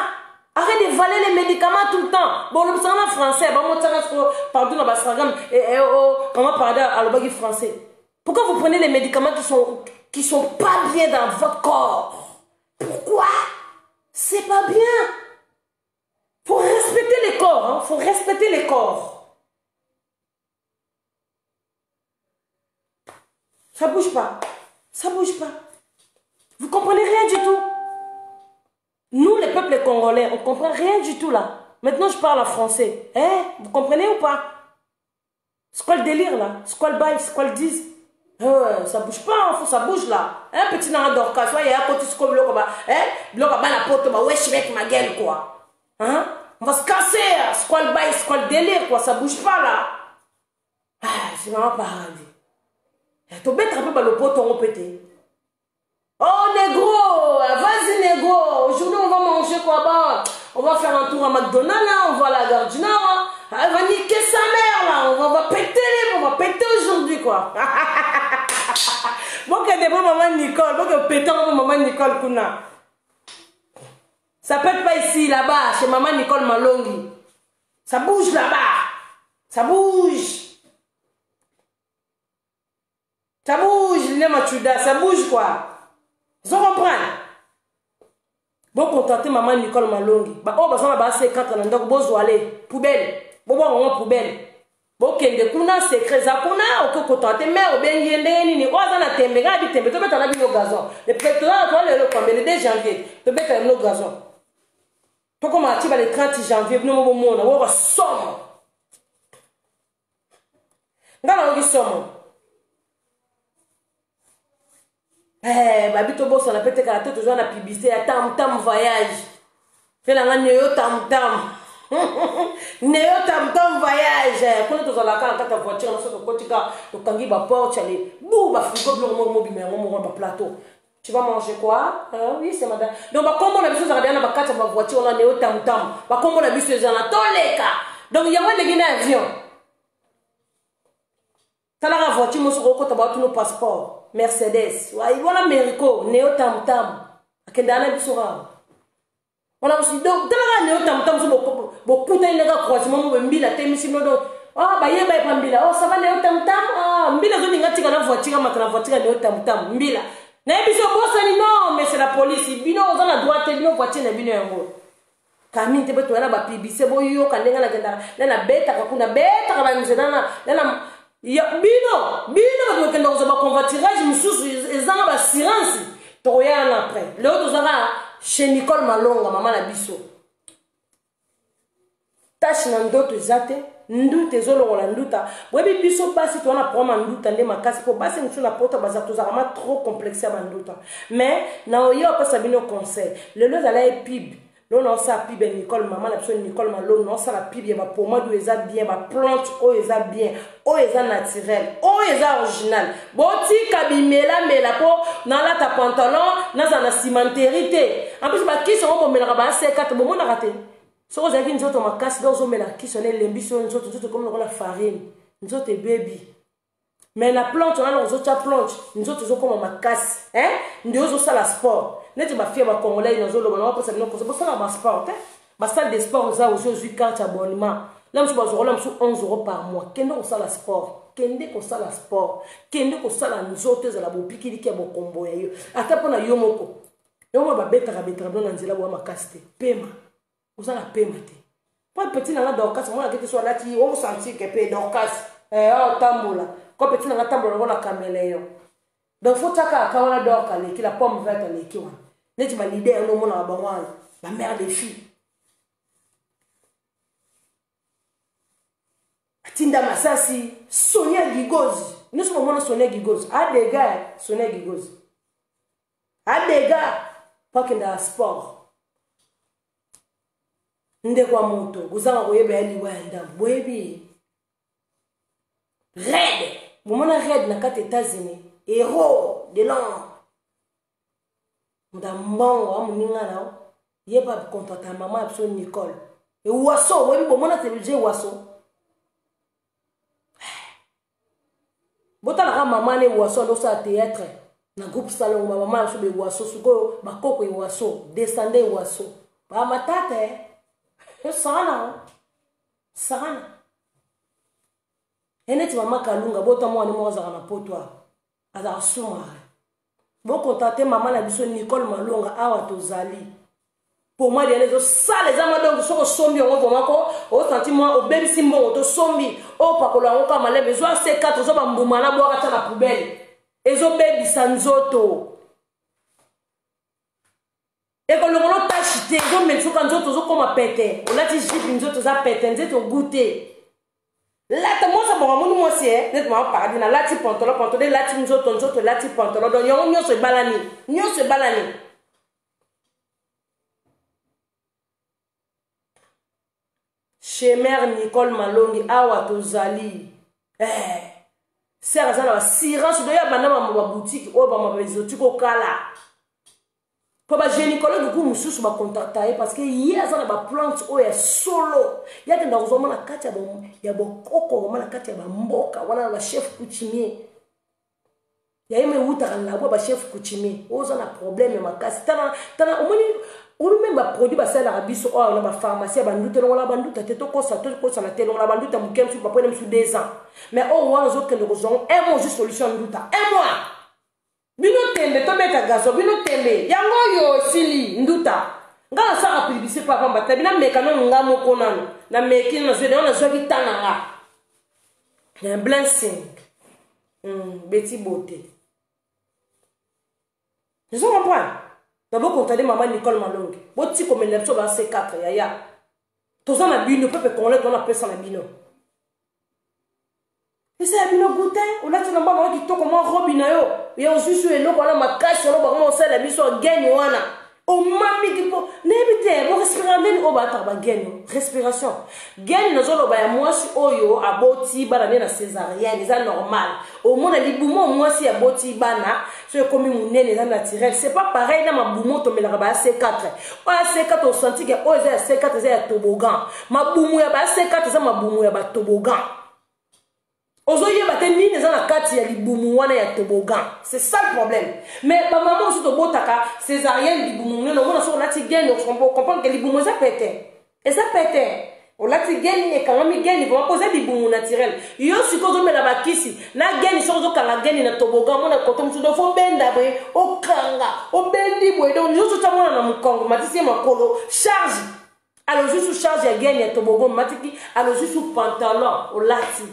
Speaker 2: Arrête de valer les médicaments tout le temps. Bon, le en français, bon, pardon, dans Instagram, et oh, comment parler à l'obagi français? Pourquoi vous prenez les médicaments qui sont pas bien dans votre corps? Pourquoi? C'est pas bien. Faut respecter les corps, hein. Faut respecter les corps. Ça bouge pas. Ça bouge pas. Vous comprenez rien du tout. Nous, les peuples congolais, on comprend rien du tout là. Maintenant, je parle en français. Hein? Vous comprenez ou pas? C'est quoi le délire là? C'est quoi le bail? C'est quoi le disent? Ça bouge pas, hein, faut ça bouge là. Un petit nana Dorcas, il y a un côté comme biloko ba, hein? Biloko ba la porte ba wesh mec ma gueule quoi. Hein? On va se casser, hein. C'est quoi le bail? C'est quoi le délire quoi? Ça bouge pas là. Ah, c'est vraiment paradis. Tobeta mpe balopoto yango mpe te. Oh négro, vas-y négro, aujourd'hui on va manger quoi? Bah, on va faire un tour à McDonald's, hein, on va à la gare du Nord, hein. Elle va niquer sa mère là, on va péter, on va péter aujourd'hui quoi. Bokende bo maman Nicole, boke péter bo maman Nicole kuna. Ça pète pas ici, là-bas, chez maman Nicole Malongi. Ça bouge là-bas. Ça bouge. Ça bouge, Lina Machuda, ça bouge quoi. Vous comprenez? Bon contacter maman Nicole Malongi. Ba oh baza na ba C4 na ndako bozwa le poubelle. Bobwa ngo poubelle. Bokende kuna secret za kuna okoki kocontacte mare obengi ye ndenge nini oyo aza na tembe ngai abi tembe tobeta na bino gazon. Le toza toa lelo combien le 2 janvier tobeta bino gazon. Tokoma ati ba le 30 janvier bino bomona woka somo. Ngai nayoki somo. Eh, babi tobosana mpe tekala te tozwa na publicité ya tamtam voyage mpe na nga neyo tamtam neyo tamtam voyage eh, kuna tozalaka na kati ya voiture na soki tokoti kaka tokangi baporte ale bu bafrigo biloko moko mobima yango moko na baplateau. Tu vas manger quoi? Oui, c'est madame. Donc, bakombo na biso ezalaka deya na bakati ya bavoiture wana neo tamtam. Bakombo na biso eza na toleka. Donc, yango eleki na avion. Talaka voiture mosuku okota bato no passeport. Mercedes. Wana Merico, neo tamtam. Akendaka na biso kaka. Wana mosusu donc talaka neo tamtam so bokutani ndeka croisement mo mbila temisi bino donc ah bayeba epa mbila. Oh ça va neo tamtam. Ah mbila ezolinga tika na voiture amata na voiture neo tamtam mbila. Nayebi so bosani non mais c'est la police. Bino oza na droit te bino voiture na bino yango. Kamine te beto na ba publicité boyoka ndenge nakendaka na nabetaka kuna betaka ba nzela na na ya bino bino bato bakenda kozwa ba convoiturage mosusu ezanga ba assurance tokoya na après. Leo tozaka chez Nicole Malonga mama na biso. Tache na ndoto eza te, nduta ezolongola nduta. Boyebi biso basi toza na problème ya nduta nde makasi po basi mosusu na poto baza tozalaka ma trop complexe ya banduta. Mais na oye opesa bino conseil. Lelo ezala ye pub. Lelo naosala pub ya Nicole mama na biso Nicole Malonga, naosala pub ya ba pomade oyo eza bien, ba plante oyo eza bien, oyo eza naturel, oyo eza original. Botika bimelamela po nalata pantalon, nazala na cimenterie te. En plus ba kisi yango bomelaka ba C4 bomonaka te. Soki ozalaki nzoto makasi donc ozomela kisi wana elembisi yo nzoto, nzoto ekomi lokola farine, nzoto ebebi. Mais na plante wana ozotia plante, nzoto ezokoma makasi, hein? Nde ozosala sport. Neti ba fille ba congolais nazoloba na bapesa bino conseil, bosala ba sport te. Ba salle de sport eza ozi ozwi carte abonnement. La mosusu bazwaka la mosusu 11 euros par mois. Kende kosala sport. Kende kosala sport. Kende kosala nzoto ezala bopikiliki ya bokombo ya yo. Ata mpona yo moko. Yo moko babetaka betaka bino na nzela boya makasi te. Pema. Oza na pema te. Po petit na nga Dorcas, mwana kete so alati, o sentir que pe Dorcas, eh oh tambola. Ko petit na nga tambola lokola caméléon. Donc faut taka ka wana Dorcas aleki la pomme verte aleki wana. Neti ba leader no mona ba wana, ba mère des filles. Tinda Masasi, Sonia Gigoz. Nous sommes mona Sonia Gigoz. A dégâts Sonia Gigoz. A dégâts pas que dans sport. Ndeko ya moto kozanga koyeba ya liwa ya ndambo boyebi red bomona red na kati États-Unis héros de l'homme moto ya mbongo amoninga na ye ba contrat ya mama ya biso Nicole ewaso boyebi bomona télévision ewaso botalaka mama na ewaso alosala théâtre na groupe salongo ba mama ya biso bewaso sikoyo bakoko ewaso descende ewaso ba matata sana sana eneti mama Kalunga bota mwana moko azalaka na poto awa azalaka sous-marin. Bokontate mama na biso Nicole Malonga awa tozali. Pomade yana ezosala eza madongo soki osombi yango vraiment ko osanti mwa obebisi mbongo tosombi opakola yango kaka malembe ezwa C4 ozwa bambuma na bwaka ata na poubelle ezobebisa nzoto ekolongola tache te ezomelisa nzoto ozokoma pete olati jupe nzoto eza pete nzoto goûter lata mwasi abonga moni mwasi neti mama paradis nalati pantalon pantalon elati nzoto nzoto elati pantalon donc yango nyonso ebalani nyonso ebalani. Chez mère Nicole Malongi awa tozali sœur aza na ba sirance doya banda ba boutique oyo ba ba exotique okala po ba gynécologue ku mususu ba contacta ye parce que ye aza na ba plante oyo ya solo ya kenda kozwa na kati ya bokoko na kati ya ba mboka wana ba chef coutumier. Ya ye ewutaka na labo ba chef coutumier. Oza na problème makasi. Tala tala omoni oyo meme ba produit basalelaka biso oyo na ba pharmacie ya banduta longola banduta te tokosa tokosana te longola banduta moke mosusu bapwene mosusu 2 ans mais oyo wana ozokende kozwa yango un mois ozwi solution ya nduta un mois bino tembe tobeta gazo bino tembe yango oyo esili nduta nga nasalaka publicité pa pamba te bina meka nanu nga moko nanu nameki nazwi yango nazwaki ta na nga na blessing beti beauté ozo comprendre na bokontane mama Nicole Malongi boti komelela biso ba C4 yaya toza na bino peuple congolais toza na pesa na bino eza ya bino goût olati na mbama yo kitoko mwa robi na yo ya ozwi su eloko wana makasi wana bango osalela biso gene wana omamiki mpo nayebi te borespiraka ndeni oyo baataka bagene respiration gene nazoloba ya mwasi oyo aboti bana nde na césarienne eza normal omona libumu oyo mwasi aboti bana so ekomi monene eza naturel c'est pas pareil na mabumu tomelaka ba ac4 oyo ac4 osanti ke oyo eza ya c4 eza ya tobogan mabumu ya ba ac4 eza mabumu ya batobogan ozoyeba te nini eza na kati ya libumu wana ya tobogan c'est ça le problème mais bamama mosusu tobotaka césarienne libumu monene omona soki olati gene ocomprendre ke libumu eza pete eza pete olati geni ekangami geni vraiment mpo eza libumu naturel yo sikoyo ozomela bakisi na geni soki ozokanga geni na tobogan omona kote mosusu donc fo benda boye okanga obendi boye donc nyonso otya mwana na mokongo matisi ye makolo charge alozwi su charge ya gene ya tobogo matiki alozwi su pantalon olati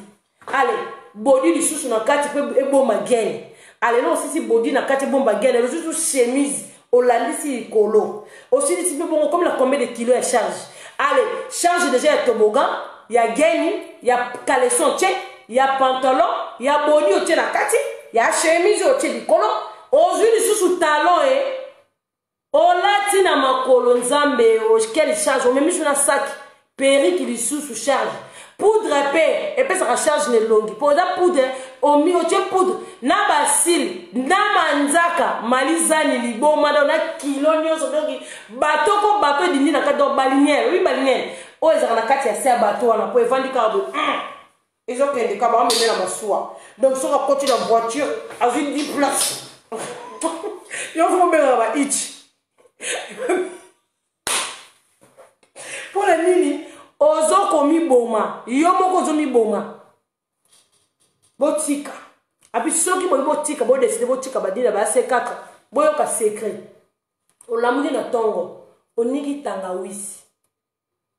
Speaker 2: ale bodi lisusu na kati mpe eboma gene ale no osisi bodi na kati ebomba gene alozwi su chemise olandisi likolo osilisi mpe bongo komi na combien de kilo ya charge ale charge deja ya tobogan ya geni ya caleçon tie ya pantalon ya bodi otie na kati ya chemise otie likolo ozwi lisusu talon e olati na makolo nzambe quelle charge omemi so na saki perike lisusu charge poudre mpe epesaka charge na elongi mpo eza poudre omi otie poudre na basile na manzaka malizani liboma donc na kilo nyonso donki bato ko bato edindi na kati donc baliniere oyebi baliniere oyo ezalaka na kati ya se ya bato wana mpo evandi kaka boye ezokende kaka bameme na masuwa donc soki akoti na voiture azwi 10 place yo fo kobengaka ba ich mpo na nini ozokomiboma yo moko ozomiboma botika api soki boyi botika bodeside botika badila ba c4 boyoka secret olamuki na ntongo oniki tangawisi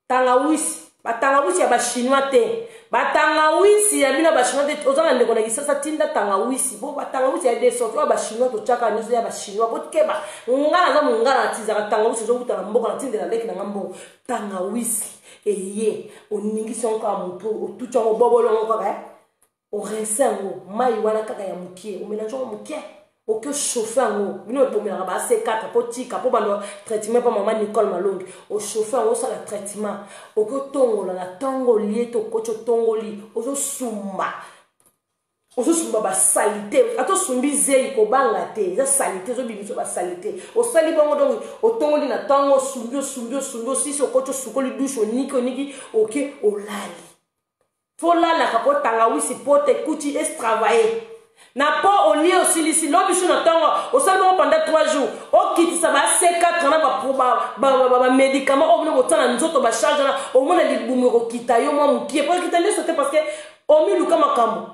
Speaker 2: tangawisi batangawisi ya bachinois te batangawisi ya bino bachinois te oza na ndeko na kisasa tinda tangawisi bo batangawisi ya de sorte oyo bachinois totyaka nyonso ya bachinois bokeba nga naza mongala natizaka tangawisi ezowuta na mboka natindela leki na nga mbongo tangawisi eye oningisi yango kaka motu otuti yango obobolo yango kaka orinse yango mai wana kaka ya mokie omelange yango mokie oke chauffe yango bino ebomelaka ba c4 mpo tika mpo bando traitement mpo mama Nicole Malongi ochauffe yango osala traitement oke otongola na ntongo olie to okoti otongoli ozosumba ozosumba basalite ata osumbi zei kobanga te eza salite ezobimisa basalite osali bongo donc otongoli na ntongo osumbi osumbi osumbi osisi okoti osukoli dushe oniki oniki oke olali folalaka po tangawisi po te kuti estravaye na po olie osilisi lobi su na ntongo osali bongo pendant 3 jours okitisa ba c4 na bamédicament oyo bino botia na nzoto bacharge wana omona libumu ekokita yo mwa mokie po ekita nyonso te parce que omiluka makambo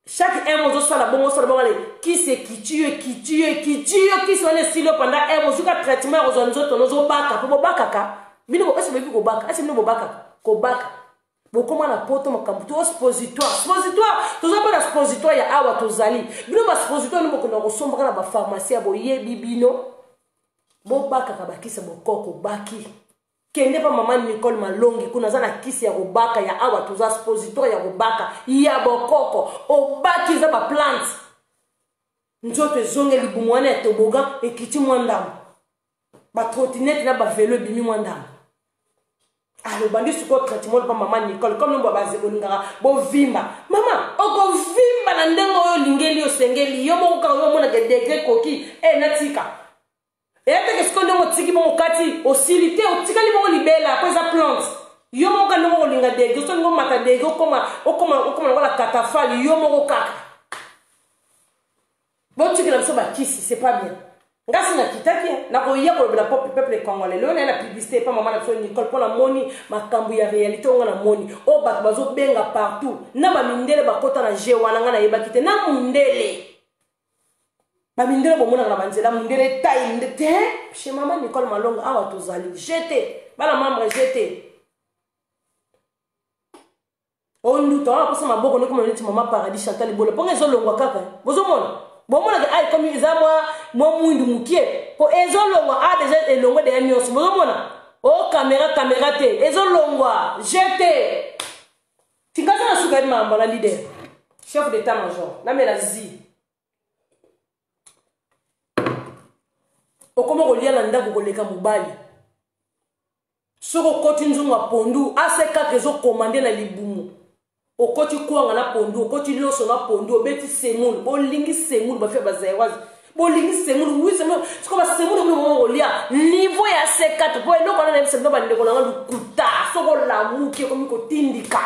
Speaker 2: chaque un mois ozosala bongo osala bongo ale kisi ekiti yo ekiti yo ekiti yo kisi wana esili yo pendant un mois ozuka traitement ya kozwa nzoto nozobaka mpo bobakaka bino esi boyebi kobaka esi bino bobakaka kobaka bokoma na poto makambo to suppositoire suppositoire toza mpe na suppositoire ya awa tozali bino basuppositoire no bokenda kosombaka na bapharmacie ya boyebi bino bobakaka bakisi ya bokoko baki kende pa mama Nicole Malongi kuna aza na kisi ya kobaka ya awa toza suppositoire ya kobaka ya bokoko obaki eza baplante nzoto ezonge libumu wana ya tobogan ekiti mwa ndambo batrottinete na bavelo ebimi mwa ndambo alobandi sikoyo traitement mpa mama Nicole comme nombo baze bolingaka bovimba mama okovimba na ndenge oyo olingeli osengeli yo moko kaka yo omonaka degre koki e natika eyateke sikoyo ndenge otiki bongo kati osili te otikali bongo libela po eza plante yo moko kaka ndenge okolinga degre soki olingi omata degre okoma okoma okoma lokola katafali yo moko kaka. Botikela biso bakisi, c'est pas bien. Nga si nakitaki nakoya kolobela peuple congolais. Lelo naye na publicité epa mama na biso Nicole mpo namoni makambo ya réalité oyo nga namoni oyo bato bazobenga partout na bamindele bakota na jeu wana nga nayebaki te na mundele bamindele bomonaka na banzela mundele tai nde te chez mama Nicole Malonga awa tozali jete bana membre jete onduta wana kosa maboko ndeko neti mama paradis Chantal Bola mponga ezolongwa kaka bozomona bomonaka a ekomi eza mwa mwa mwindu mokie mpo ezolongwa a deja elongwa deya nyonso bozomona o kamera kamera te ezolongwa jete tingaza na suka ye mambo na leader chef d'état major namela zi okoma kolia na ndako koleka mobali. Soki okoti nzungu ya pondu AC4 ezokomande na libumu, okoti kwanga na pondu, okoti loso na pondu, obeti semoule, bolingi semoule bafia bazairoise bolingi semoule wi semoule siko basemoule bino bongo kolia niveau ya AC4 mpo eloko wana nayebisa bino bandeko na nga lokuta. Soki olamuki ekomi kotindika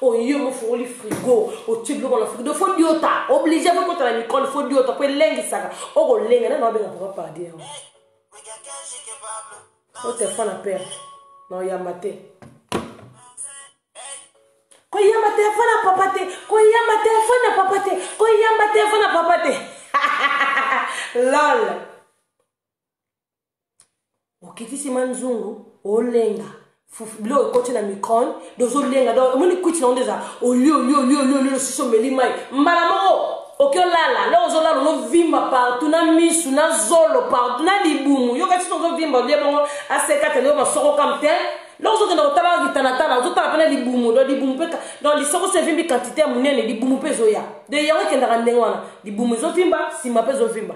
Speaker 2: oyo mofungoli frigo otie biloko na frigo fo diota oblige fo kota na micro fo diota mpo elengisaka okolenga nani wabenga papa pardi yango o telefone na pere na oyamba te koyamba telefone na papa te koyamba telefone na papa te koyamba telefone na papa te lol okitisi ma nzungu olenga biloko ekoti na micron dozolenga donc omoni kwiti na ngo nde eza olie olie olie olie olie osusu omeli mai mbala moko oki olala loko ozolala ozovimba partout na misu na zolo partout na libumu yoka ti ozovimba olie bongo aseka te yo masoko kam te loko ozokenda kotala kitanatala ozotala mpe na libumu donc libumu mpe donc lisoko so evimbi quantité ya monene libumu mpe ezoya de yango ekendaka ndenge wana libumu ezovimba nsima mpe ezovimba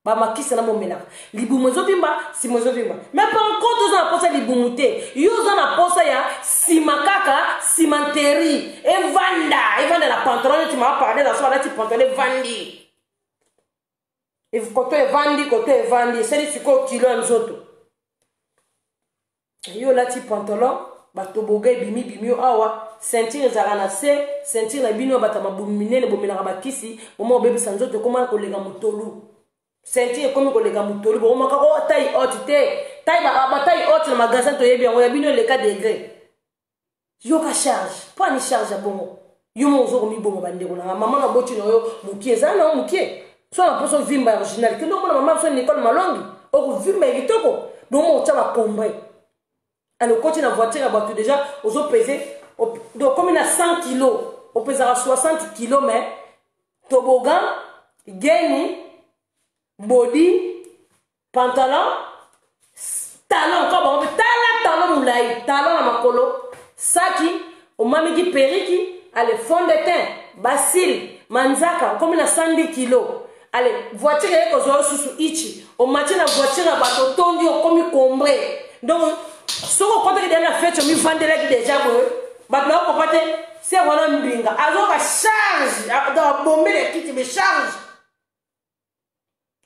Speaker 2: bamakisa na bomelaka libumu ezovimba nsima ezovimba mais par contre oza na posa libumu te yo oza na posa ya nsima kaka cimenterie evanda evanda na pantalon neti maa parade na so alati pantalon evandi koto evandi koto evandi esali sikoyo kilo ya nzoto yo olati pantalon batoboga ebimi bimi yo awa ceinture ezalaka na se ceinture na bino bato ya mabumu minene bomelaka bakisi boma obebisa nzoto ekoma koleka motolu ceinture ekomi koleka motolu bokomaka o taille haute te taille bataille haute na magasin toyebi yango ya bino eleka degre yoka charge mpo ani charge ya bongo yo moko ozo komiboma bandeko nanga mama na boti na yo mokie eza na yo mokie so na mposo vimba ya original kende omona mama biso Nicole Malongi okovimba ya kitoko bongo otya bacombre ale okoti na voiture ya bato déjà ozopese okomi na 100 kilo opesaka 60 kilo mais tobogan geni body pantalon talon ka bango mpe tala talon molai talon na makolo saki omamiki periki ale fond de teint basile manzaka okomi na 110 kilo ale voiture eye kozwa yo susu ichi omati na voiture ya bato otondi okomi combre donc soki okotaki deja na fete omivandelaki deja boye bato bakokopa te se wana mbinga azoka charge donc abombele kiti me charge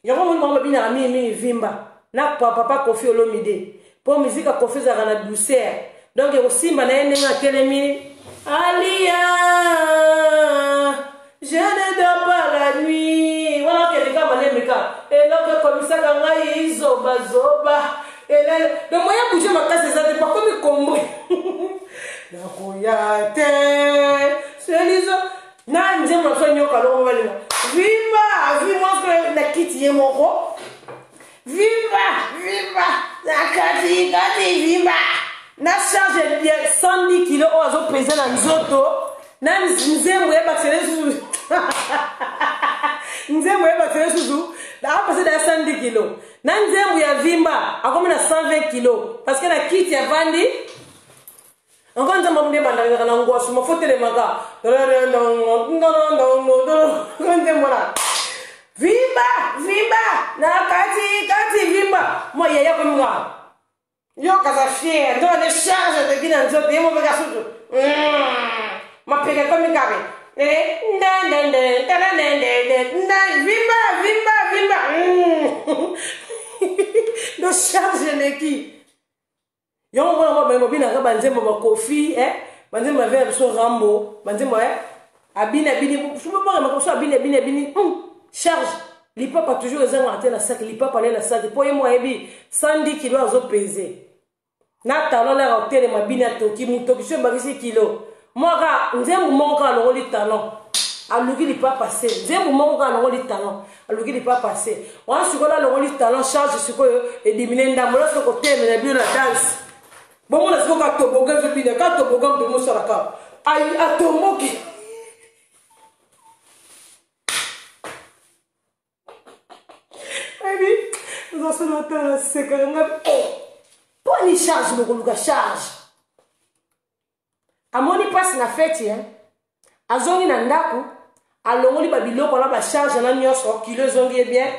Speaker 2: yango omoni bango babinaka mingimingi vimba na papa Koffi Olomide mpo miziki ya Koffi ezalaka na douceur donc ekosimba na ye ndenge atelemi alia je ne dors pas la nuit wana okende ka malembe ka eloko ekomisaka ngai zobazoba elele donc moya bouge makasi eza te bakomi kombre nakoya te selizo na nzembo na biso nyoka longo balinga vimba vimba na kiti ye moko vimba vimba na kati kati vimba na charge ya 110 kilo oyo azopesa na nzoto na nzembo yebakisele susu nzembo yebakisele susu apesa na 110 kilo na nzembo ya vimba akomi na 120 kilo parce que na kiti avandi encore nzambe nde ebandakaka na ngwasu mafo telemaka nzembo na vimba vimba na kati kati vimba mwa yaya komi kaka yo kaza fier nzoka nde charge eleki na nzoto ye mopeka susu mapeka ekomi kaka vimba vimba vimba do charge eleki yango mona mwa bango babinaka banzembo bakofi banzembo bavera biso Rambo banzembo abini abini so abini abini abini charge. Lipapa toujours ezangaka te na saki, lipapa ne na saki mpo ye mo ayebi 110 kilo azopese na talon laka kotelema bini atoki motoki so ebakisi kilo mwaka nzembo moko kaka alongoli talon aluki lipapa se nzembo moko kaka alongoli talon aluki lipapa se wana sikoyo alongoli talon charge sikoyo edimine ndambo na sikoyo kotelemela bino na danse bomona sikoyo katoboga ezobina katoboga moto mosalaka atomboki. Ebi, nazosala ata nasekaka nga mpo ni charge bokoluka charge. Amoni mpasi na feti eh? Azongi na ndako, alongoli babiloko na bacharge na nyonso, kilo ezongi ye bien,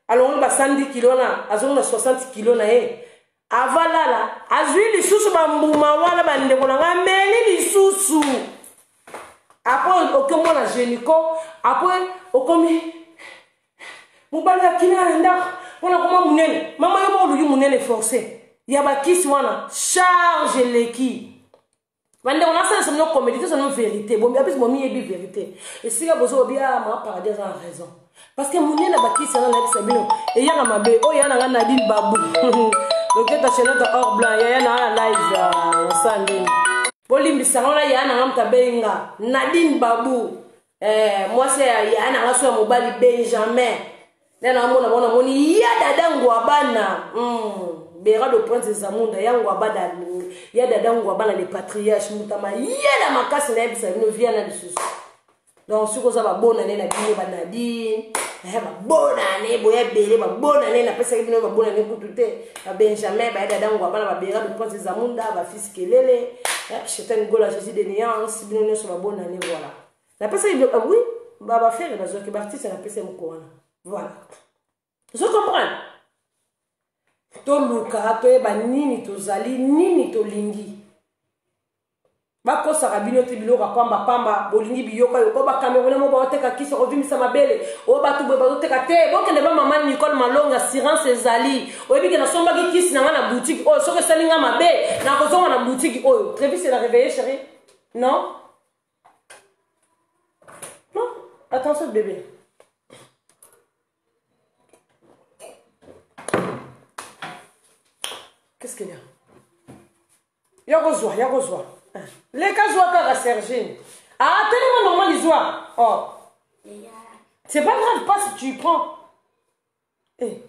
Speaker 2: alongoli ba 110 kilo na azongi na 60 kilo na ye. Avalala azwi lisusu bambuma wana, bandeko na ngai, ameli lisusu. Après okomona génico, après okomi mobali akina na ndako mpona koma monene. Mama, yo moko oluki monene forcé ya bakisi wana, charge eleki. Bandeko, nasalisa bino comédie te, sano vérité apesi bomiyebi vérité esika bozo bobi. Ah, ma paradis aza na raison, parce que monene bakisi wana, nayebisa bino, eyaka mabe. Oyo ya nanga Nadine Babu loketa chenete or blanc, yaya na na live osala ndeni, bolimbisanga wana. Yaya nanga moto abenga Nadine Babu, mwasi ya yaya nanga so ya mobali Benjamin, nde naomona bango, namoni ya dada Ngwabana, Berado Prince Zamunda ya Ngwabana, ya dada Ngwabana le patriarche, mutama yela makasi. Nayebisa bino via na lisusu. Donc soki oza babonane na bino banadine, babonane boya ebele, babonane napesaki bino babonane kutu te, babenjamin baya dada Ngwabana, baberado Prince Zamunda, bafils Kelele, Chetan Gola, Jésus de nuance, bino nyonso babonane. Voilà, napesaki bino. Oui, bafere bazwaki baartiste, napesaki moko wana. Voilà, ozo comprendre. Toluka toyeba nini tozali, nini tolingi. Bakosaka bino te, biloko ya pambapamba bolingi biyoka yoko. Bacamerounais mo baoteka kisi kovimbisa mabele oyo, bato boye bazoteka te. Bokende ba mama Nicole Malonga, assurance ezali. Oyebi ke nasombaki kisi na nga na boutique oyo, soki esali nga mabe, nakozonga na boutique oyo. Trevis la réveillé, chéri? Non, non, attention bébé. Qu'est-ce qu'il y a? Ya kozwa, ya kozwa, leka, zwa kaka Sergine. Ah, telema normal, zwa. Oh, c'est pas grave, pas si tu prends. Eh,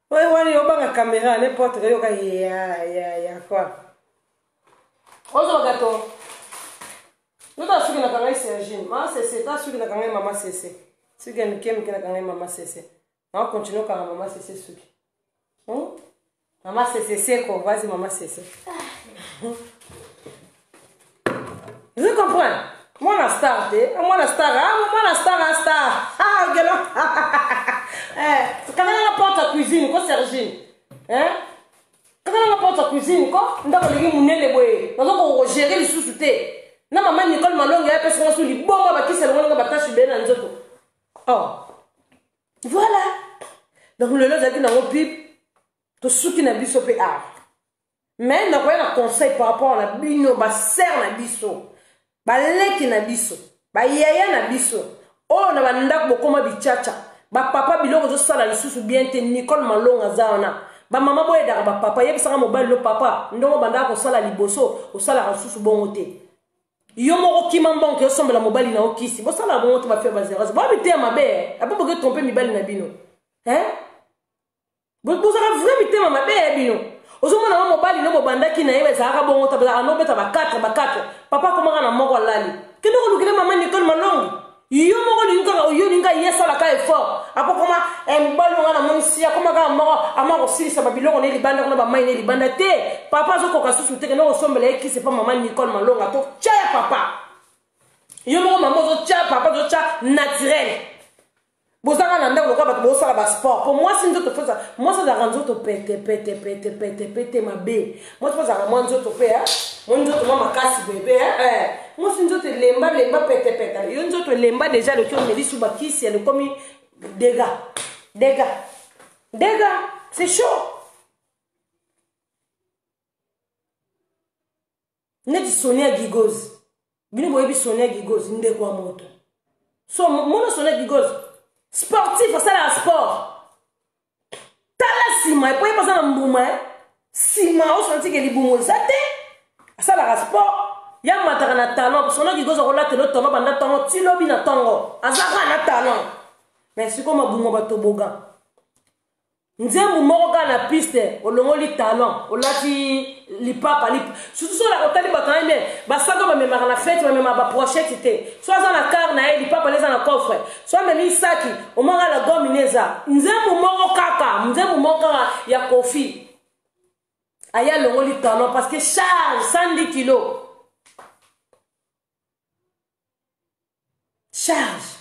Speaker 2: oyo wana obanga caméra, n'importe yoka ya ya ya quoi. Ozwa gâteau. Nota suki na kangai Sergine. Mama Sese, ta suki na kangai mama Sese. Suki ya mike mike na kangai mama Sese. Na continue kanga mama Sese suki. Mama Sese seko, vas-y mama Sese. Vous comprenez? Mwana star te, mwana star, ah, mwana star, ah, star. Ah, gelo. Eh, kanga na porte ya cuisine ko Sergine. Hein? Kanga na porte ya cuisine ko, ndako lingi munene boye. Nazo ko gérer lisusu te. Na mama Nicole Malonge apesa nga so liboma, bakisi elongo nga batashi bele na nzoto. Oh. Voilà. Donc lelo ezalaki nango pipe, tosuki na biso mpe awa. Mais nakoya na conseil par rapport na bino basere na biso, baleki na biso, bayaya na biso oyo na bandako bokóma bichacha, bapapa biloko ezosala lisusu bien te. Nicole Malonga aza wana. Bamama boyedaka bapapa, yebisaka mobali no: papa, ndongo bandaka kosala liboso, osalaka lisusu bongo te. Yo moko kima mbongo osombela mobali na yo kisi. Bosala bongo te, bafia bazerase boyabi te ya mabe apo boke trompe mibali na bino, hein? Bozalaka vrai mitema mabe ya bino. Ozomona ngo mobali no bobandaki na ye ezalaka bongo ta, bazalaka nobeta ba 4 ba 4, papa akomaka na moko alali. Kende kolukile mama Nicole Malongi. Yo moko olingi kaka yo, olingi ye asalaka effort apo koma mobali onga namoni si akoma kaka moko, ama kosilisa babiloko na ye libanda kuna, bamai na ye libanda te. Papa azokoka susu te, kende kosombela ye kisi epa mama Nicole Malonga. Totya ya papa, yo moko mama ozotya papa, ozotya naturel. Bozanga na ndako lokola bato bosala basport, po mwasi nzoto foza, mwasi azalaka nzoto pete pete pete pete pete mabe. Mwasi po azalaka mwa nzoto mpe mwa nzoto mwa makasi bebe. Mwasi nzoto elemba lemba pete pete, yo nzoto elemba déjà, loki omeli su bakisi, elekomi dega dega dega, c'est chaud. Neti Sonia Gigozi, bino boyebi Sonia Gigozi, ndeko ya moto so mona Sonia Gigozi. Sportif, asalaka sport. Tala nsima, epo ye baza na mbuma, eh? Nsima osanti ke libumu eza te. Asalaka sport, ya mataka na talon, sonoki koza kolatela talon banda ntongo ti lobi na ntongo. Aza kaka na talon. Mais sikoyo mabumu batoboga. Nzembo moko kaka na piste, olongoli talon, olati lipapa, lip... surtout soki otali bato na ye bien, basaka bamemaka na fete, bamemaka baprochete te. So aza na car na ye, lipapa eza na coffre. So amemi saki, omaka la gomme ne eza. Nzembo moko kaka, nzembo moko kaka ya Kofi. Aye alongoli talon parce que charge 110 kilos. Charge.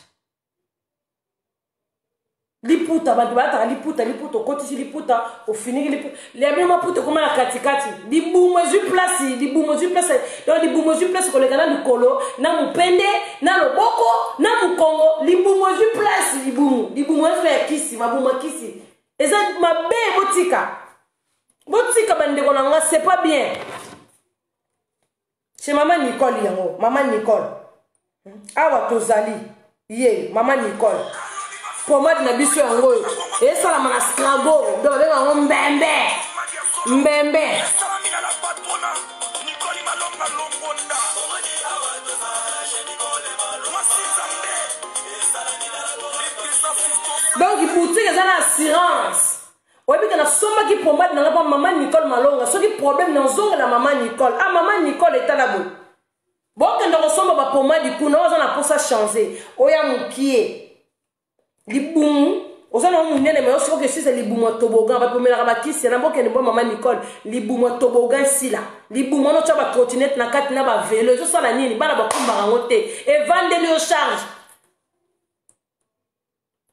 Speaker 2: Liputa, bato balataka liputa, liputa, okotisi liputa, ofiniki liputa, liabino maputa ekoma na katikati, libumu ezwi place, libumu ezwi place, donc libumu ezwi place koleka na likolo, na mopende, na loboko, na mokongo, libumu ezwi place, libumu, libumu ezwi ya kisi, mabumu ya kisi, eza mabe, botika, botika bandeko na nga, c'est pas bien. Chez Mama Nicole yango, Mama Nicole. Awa tozali, ye, Mama Nicole. Pomade na biso yango oyo esalama na Strago, donc babenga yango mbembe. Mbembe. Donc boutique eza na assurance. Oyebi ke nasombaki pomade na nga mpa Mama Nicole Malonga, soki problème nazongela Mama Nicole. Ah, Mama Nicole etala boye. Bokende kosomba ba pomade kuna, oyo aza na posa changer, oya mokie. Libumu, oza na munene mais soki esisa libumu ya tobogan, bato bomelaka bakisi na bokende mpo Mama Nicole, libumu ya tobogan esila. Libumu wana otya ba trottinette na kati na ba velo, ezosala nini? Bana bakumbaka yango te. Evandeli yo charge.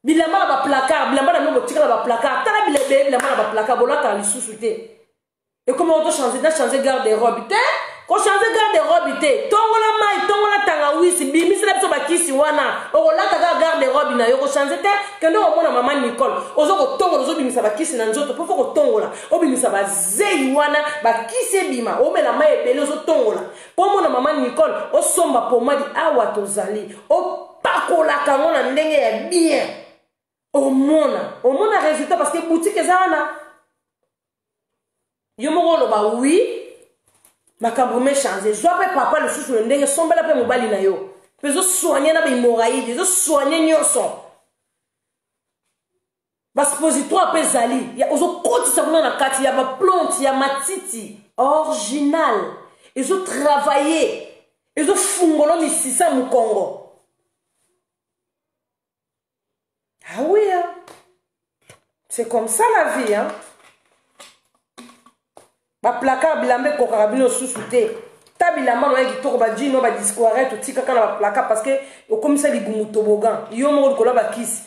Speaker 2: Bilamba na ba placard, bilamba na bino botika na ba placard, tala bilebe bilamba na ba placard, bolataka lisusu te. Ekoma oto changer, na changer garde robe te, ko changer garde robe te, tongola mai, tongola tangawisi, bimisela biso bakisi wana, okolata kaka garde robe na yo, ko changer te, kende komona Mama Nicole, ozo kotongola, ozobimisa bakisi na nzoto, po fo kotongola, obimisa bazei wana, bakisi ebima, omela mai ebele ozotongola. Po mona Mama Nicole, osomba pomade awa tozali, opakolaka yango na ndenge ya bien. Omona, omona résultat parce que boutique eza wana. Yo moko oloba oui, makambo me changer. Zwa pe papa lisusu na ndenge sombela pe mobali na yo. Pe zo soigner na ba hémorroïdes, zo soigner nyonso. Ba suppositoire pe ezali, ya ozokotisa kuna na kati ya ba plante ya matiti original, ezo travailler, ezo fungola misisa mokongo. Ah oui, hein? C'est comme ça la vie, hein? Ba placard bilamba ekokaka bino susu te. Ta bilamba na yo kitoko ba jean ba discoirette otikaka na ba placard parce que okomisa libumu tobogan. Yo moko likolo ba kisi.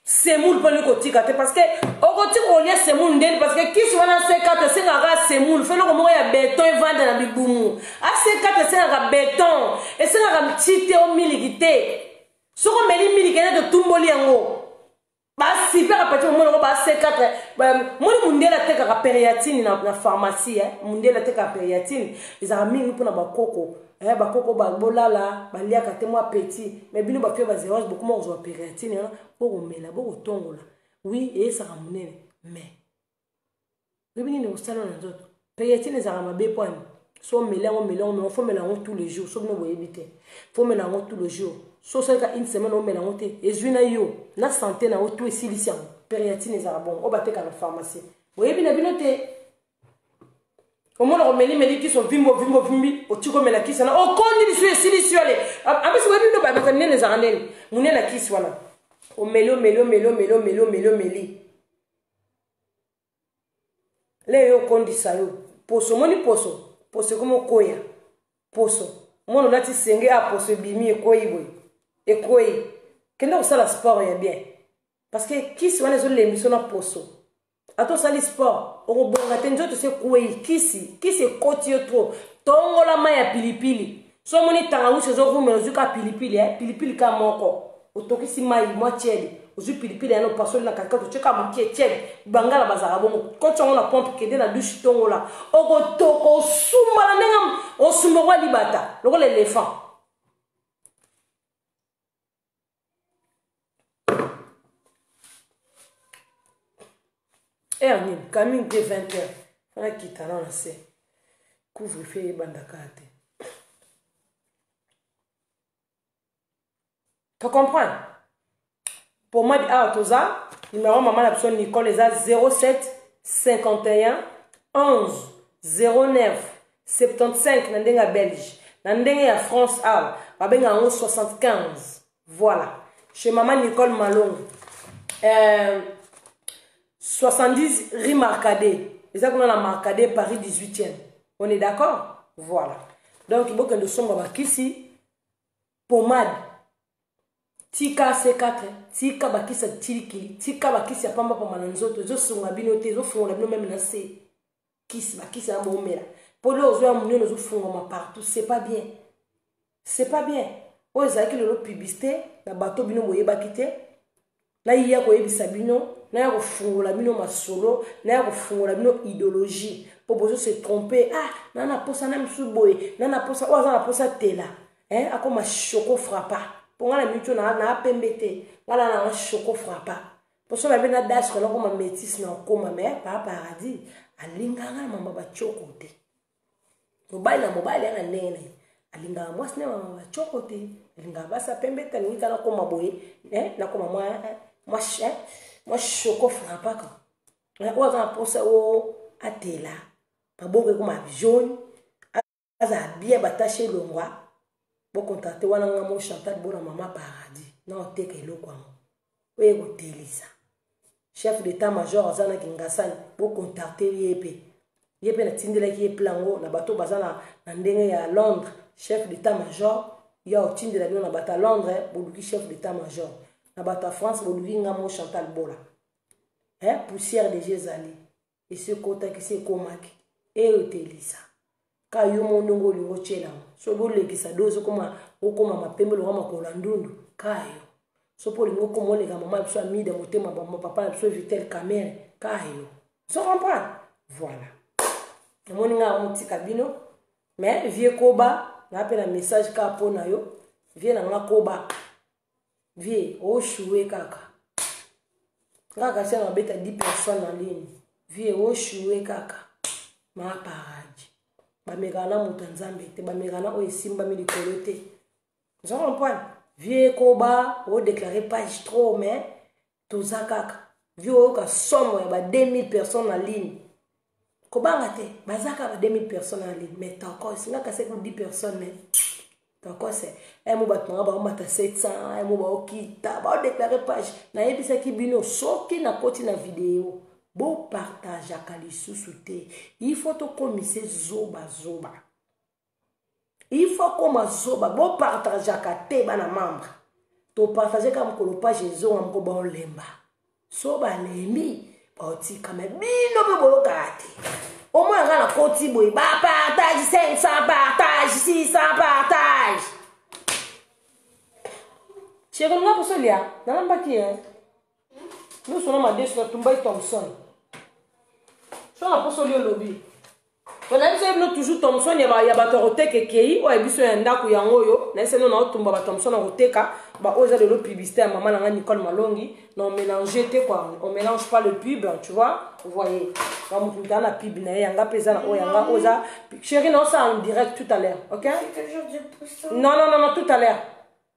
Speaker 2: Semoule mpo nini kotika te parce que okotika kolia semoule ndeni parce que kisi wana C4 esengaka semoule fe eloko moko ya beton evanda na libumu. AC4 esengaka beton, esengaka ti te o miliki te. Soki omeli miliki ene totumboli yango. Ba super apati omona ngo ba C4 moni mundele atekaka periatine na pharmacie, eh? Mundele atekaka periatine ezalaka mingi mpona bakoko, eh, bakoko bolala baliaka te mwa petit, mais bino bafia ba zéro bokoma kozwa periatine wana bokomela bokotongola. Oui, eyesaka monene mais oyebi nini kosala na nzoto? Periatine ezalaka mabe pwani so omeli yango, omeli yango, fo omela yango tous les jours. So bino boyebi te, fo omela yango tous les jours. So osalika une semaine omela yango te, ezwi na yo na santé na yo tout esilisi yango. Periatine ezalaka bongo oyo bateka na pharmacie, boyebi na bino te. Omona komelimeli kisi ovimbi ovimbi ovimbi, otiki omela kisi wana okondi lisu esilisi yo ale apesi. Boyebi bino bato minene ezalaka ndeni monene ya kisi wana, omeli omeli omeli omeli omeli omeli omeli le yo okondisa yo poso. Omoni poso, poso ekomi okoya poso, omona olati senge a poso ebimi ekoyi boye ekoyi. Kende kosala sport ya bien parce que kisi wana ezolembisa na poso. Ata osali sport okobonga te, nzoto se ekwei, kisi kisi ekoti yo trop. Tongola mai ya pilipili, so omoni tangawisi ezorumela, ozwi ka pilipili, eh? Pilipili ka moko, otokisi mai mwa tiele, ozwi pilipili yana opasoli na katikati, otie ka mokie tiele. Bangala bazalaka bongo, koti yango na pompe, kende na douche tongola, okotoka osumba na ndenge osumba kwa libata lokola éléphant. Heure nini? Kaming te 20 heures. Fana kita na na se. Couvre-feu ebandaka te. To comprendre? Pomade awa toza numéro mama na biso Nicole eza 07 51 11 09 75 na ndenge ya Belge. Na ndenge ya France awa babenga yango 75. Voilà. Chez maman Nicole Malongo. 70 rue Marcadet. Eza kuna na Marcadet Paris 18e. On est d'accord? Voilà. Donc bokende somba bakisi pomade. Tika C4, tika bakisi ya tilikili, tika bakisi ya pamba pamba na nzoto, ezosunga bino te, ezofungola bino meme na se. Kisi bakisi ya bomela. Po leo ozoya munene ozofungwama partout, c'est pas bien. C'est pas bien. Oyo ezalaki lelo publicité na bato bino boyebaki te. Nayiya koyebisa bino, naya kofungola bino masolo, naya kofungola bino idéologie. Po bozo se tromper. Ah, nana posa na misu boye, nana posa oyo aza na posa tela. Hein, akoma choco frappa. Po nga na mitu na na pembe te. Nga na na choco frappa. Po so na be na dash ko nakoma métis na okoma mais pa paradis alinganga na mama ba choco te. Mobali na mobali ana ndenge na ye. Alingaka mwasi na mama ba choco te. Alingaka basi ya pembe te, alingi kaka nakoma boye, hein, nakoma mwa, hein, mwa, hein, mwa choco frappa quoi. Hein, oyo aza na posa oyo atela. Maboko ekoma jaune. Azala bien batache elongwa. Bocontacte wana nga mo Chantal Bona mama paradis. Na oteka eloko yango. Oyo ekotelisa. Chef d'état major aza na Kingasani, bocontacte ye pe. Ye pe natindelaki ye plan ngo na bato baza na ndenge ya Londres, chef d'état major ya otindela bino na bato ya Londres, boluki chef d'état major. Na bato ya France boluki nga mo Chantal Bola. Hein, poussière de Jézali. Esi ekotaki, esi ekomaki. Eyotelisa. Ka yo mo ndongo olingo otyela yango. Soki bolekisa dose okoma mapembe lokola makolo ya ndundu, ka yo. Soki olingi okoma oleka mama na biso Amida motema ba papa na biso Vitel Kamere, ka yo. Ozo comprendre? Voilà. Namoni nga motika bino, mais vieux Koba, na pe na message ka po na yo. Vieux na nga Koba. Vieux, ochoue kaka. Nga kasi na beta 10 personnes en ligne. Vieux, ochoue kaka. Ma paradis. Ba mekana na moto ya Nzambe te, ba mekana oyo esimbami likolo te. Ozo comprendre? Vieux Koba, o déclarer page trop mais toza kaka. Vieux oyoka somo ya ba 2000 personnes en ligne. Kobanga te, baza kaka ba 2000 personnes en ligne, mais tokos, nga kasi ku 10 personnes mais tokos. Eh mo bato nga ba mata 700, eh mo ba okita, ba déclarer page. Nayebisaki bino soki nakoti na vidéo, bo partageaka lisusu te. Il faut tokomise zoba zoba. Il faut koma zoba, bo partageaka te bana membre. To partager ka mokolo page ezonga moko ba olemba. So ba lembi, ba otika mais bino pe boyokaka te. Au moins nga na koti boye, ba partage 500 partage 600 partage. Chérie, nga poso lia, nalambaki hein. Nous sommes madesu na tumbai Thompson. So na poso lia lobi. Nayebisa bino toujours Thompson ya bato ya koteka ekei oyo ya biso ya ndako yango oyo. Nayebisa bino naotumba ba Thompson ya koteka, ba oyo eza lelo publicité ya mama na nga Nicole Malongi. Na on mélange te quoi, on mélange pas le pub, tu vois. Vous voyez. Ba mutu mutu na pub na ye, yanga pe eza na oyo yanga oyo eza. Chérie, non, ça en direct tout à l'heure, OK?
Speaker 3: C'est quel genre de poisson?
Speaker 2: Non, non, non, non, tout à l'heure.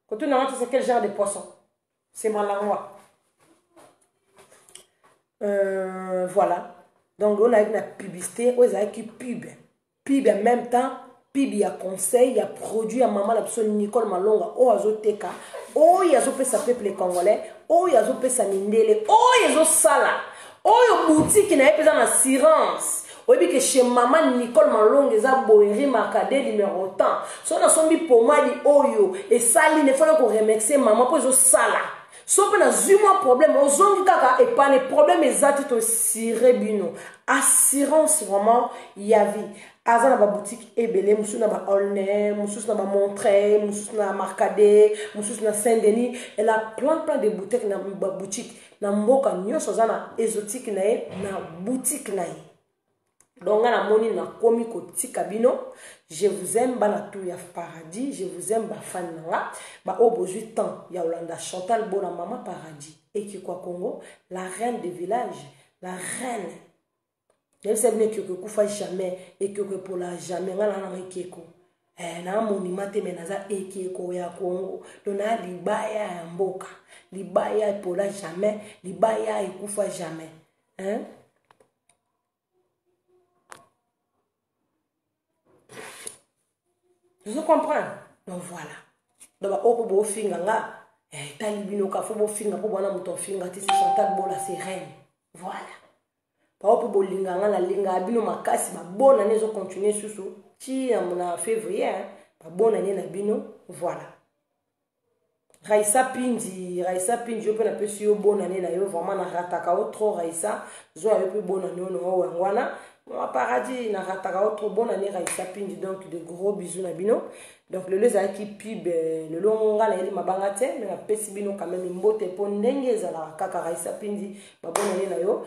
Speaker 2: Kotuna nga c'est quel genre de poisson? C'est malangwa. Voilà. Donc on a eu la publicité, on a eu pub. Pub en même temps, pub ya conseil, ya produit ya maman la biso Nicole Malonga, o azoteka, o ya zo pesa peuple congolais, o ya zo pesa mindele, o ya zo sala. O yo boutique na ye pesa na assurance. Oyebi ke chez maman Nicole Malonga eza boyerie Marcadet numéro tant. So na sombi pomade oyo esali ne fana ko remercier maman po ezo sala. So pe na zui mwa problème ozongi kaka epane problème eza ti to sire bino. Assurance vraiment ya vie. Aza na ba boutique ebele, mususu na ba Aulnay, mususu na ba Montreuil, mususu na Marcadet, mususu na Saint-Denis. Elle a plein plein de boutiques na ba boutique na mboka nyonso aza na exotique na ye na boutique na ye. Donc nga namoni nakomi kotika bino. Je vous aime bana tout ya paradis, je vous aime ba fan na nga. Ba oyo bozwi temps ya Hollanda Chantal Bona mama paradis ekikwa Congo, la reine de village. La reine. Nayebisa bino ekeko ekufa jamais, ekeko epola jamais. Ngai naa nanga ekeko, eh, naa monument te, me naza ekeko ya Congo. Donc naa libaya ya mboka, libaya epola jamais, libaya ekufa jamais, hein? Ozo comprendre? Donc voilà. Donc ba oyo bofinga nga, eh, tali bino ka fo bofinga po bwana moto ofinga ti, c'est Chantal Bola, c'est reine. Voilà. Ba oyo bolinga nga, na linga bino makasi, ba bonne année zo continuer susu ti na février, hein. Ba bonne année na bino, voilà. Raissa Pindi, Raissa Pindi, yo pe napesi yo bonne année na yo, vraiment na rataka yo trop Raissa, zo yo pe bonne année no yango wana. Mama Paradis na rataka yo trop, bonne année Raissa Pindi, donc de gros bisous na bino. Donc lelo ezalaki pub, lelo nga nayeli mabanga te, mais napesi bino quand même mbote po ndenge ezalaka kaka. Raissa Pindi, ba bonne année na yo.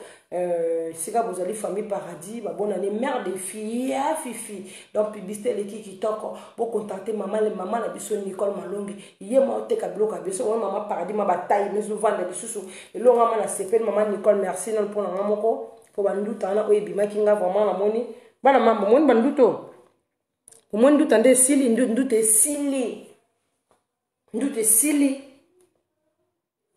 Speaker 2: Sika bozali famille Paradis, ba bonne année mère de filles ya Fifi. Donc publicité eleki kitoko, bo contacter mama, le mama na biso Nicole Malongi, ye ma oteka biloko ya biso wana. Mama Paradis ma bataille mezovanda lisusu elonga ma na sepeli. Mama Nicole, merci nano mpona nga moko mpo banduta wana oyo ebimaki nga vraiment namoni bana mambo omoni banduta oyo, omoni nduta nde esili, nduta esili, nduta esili.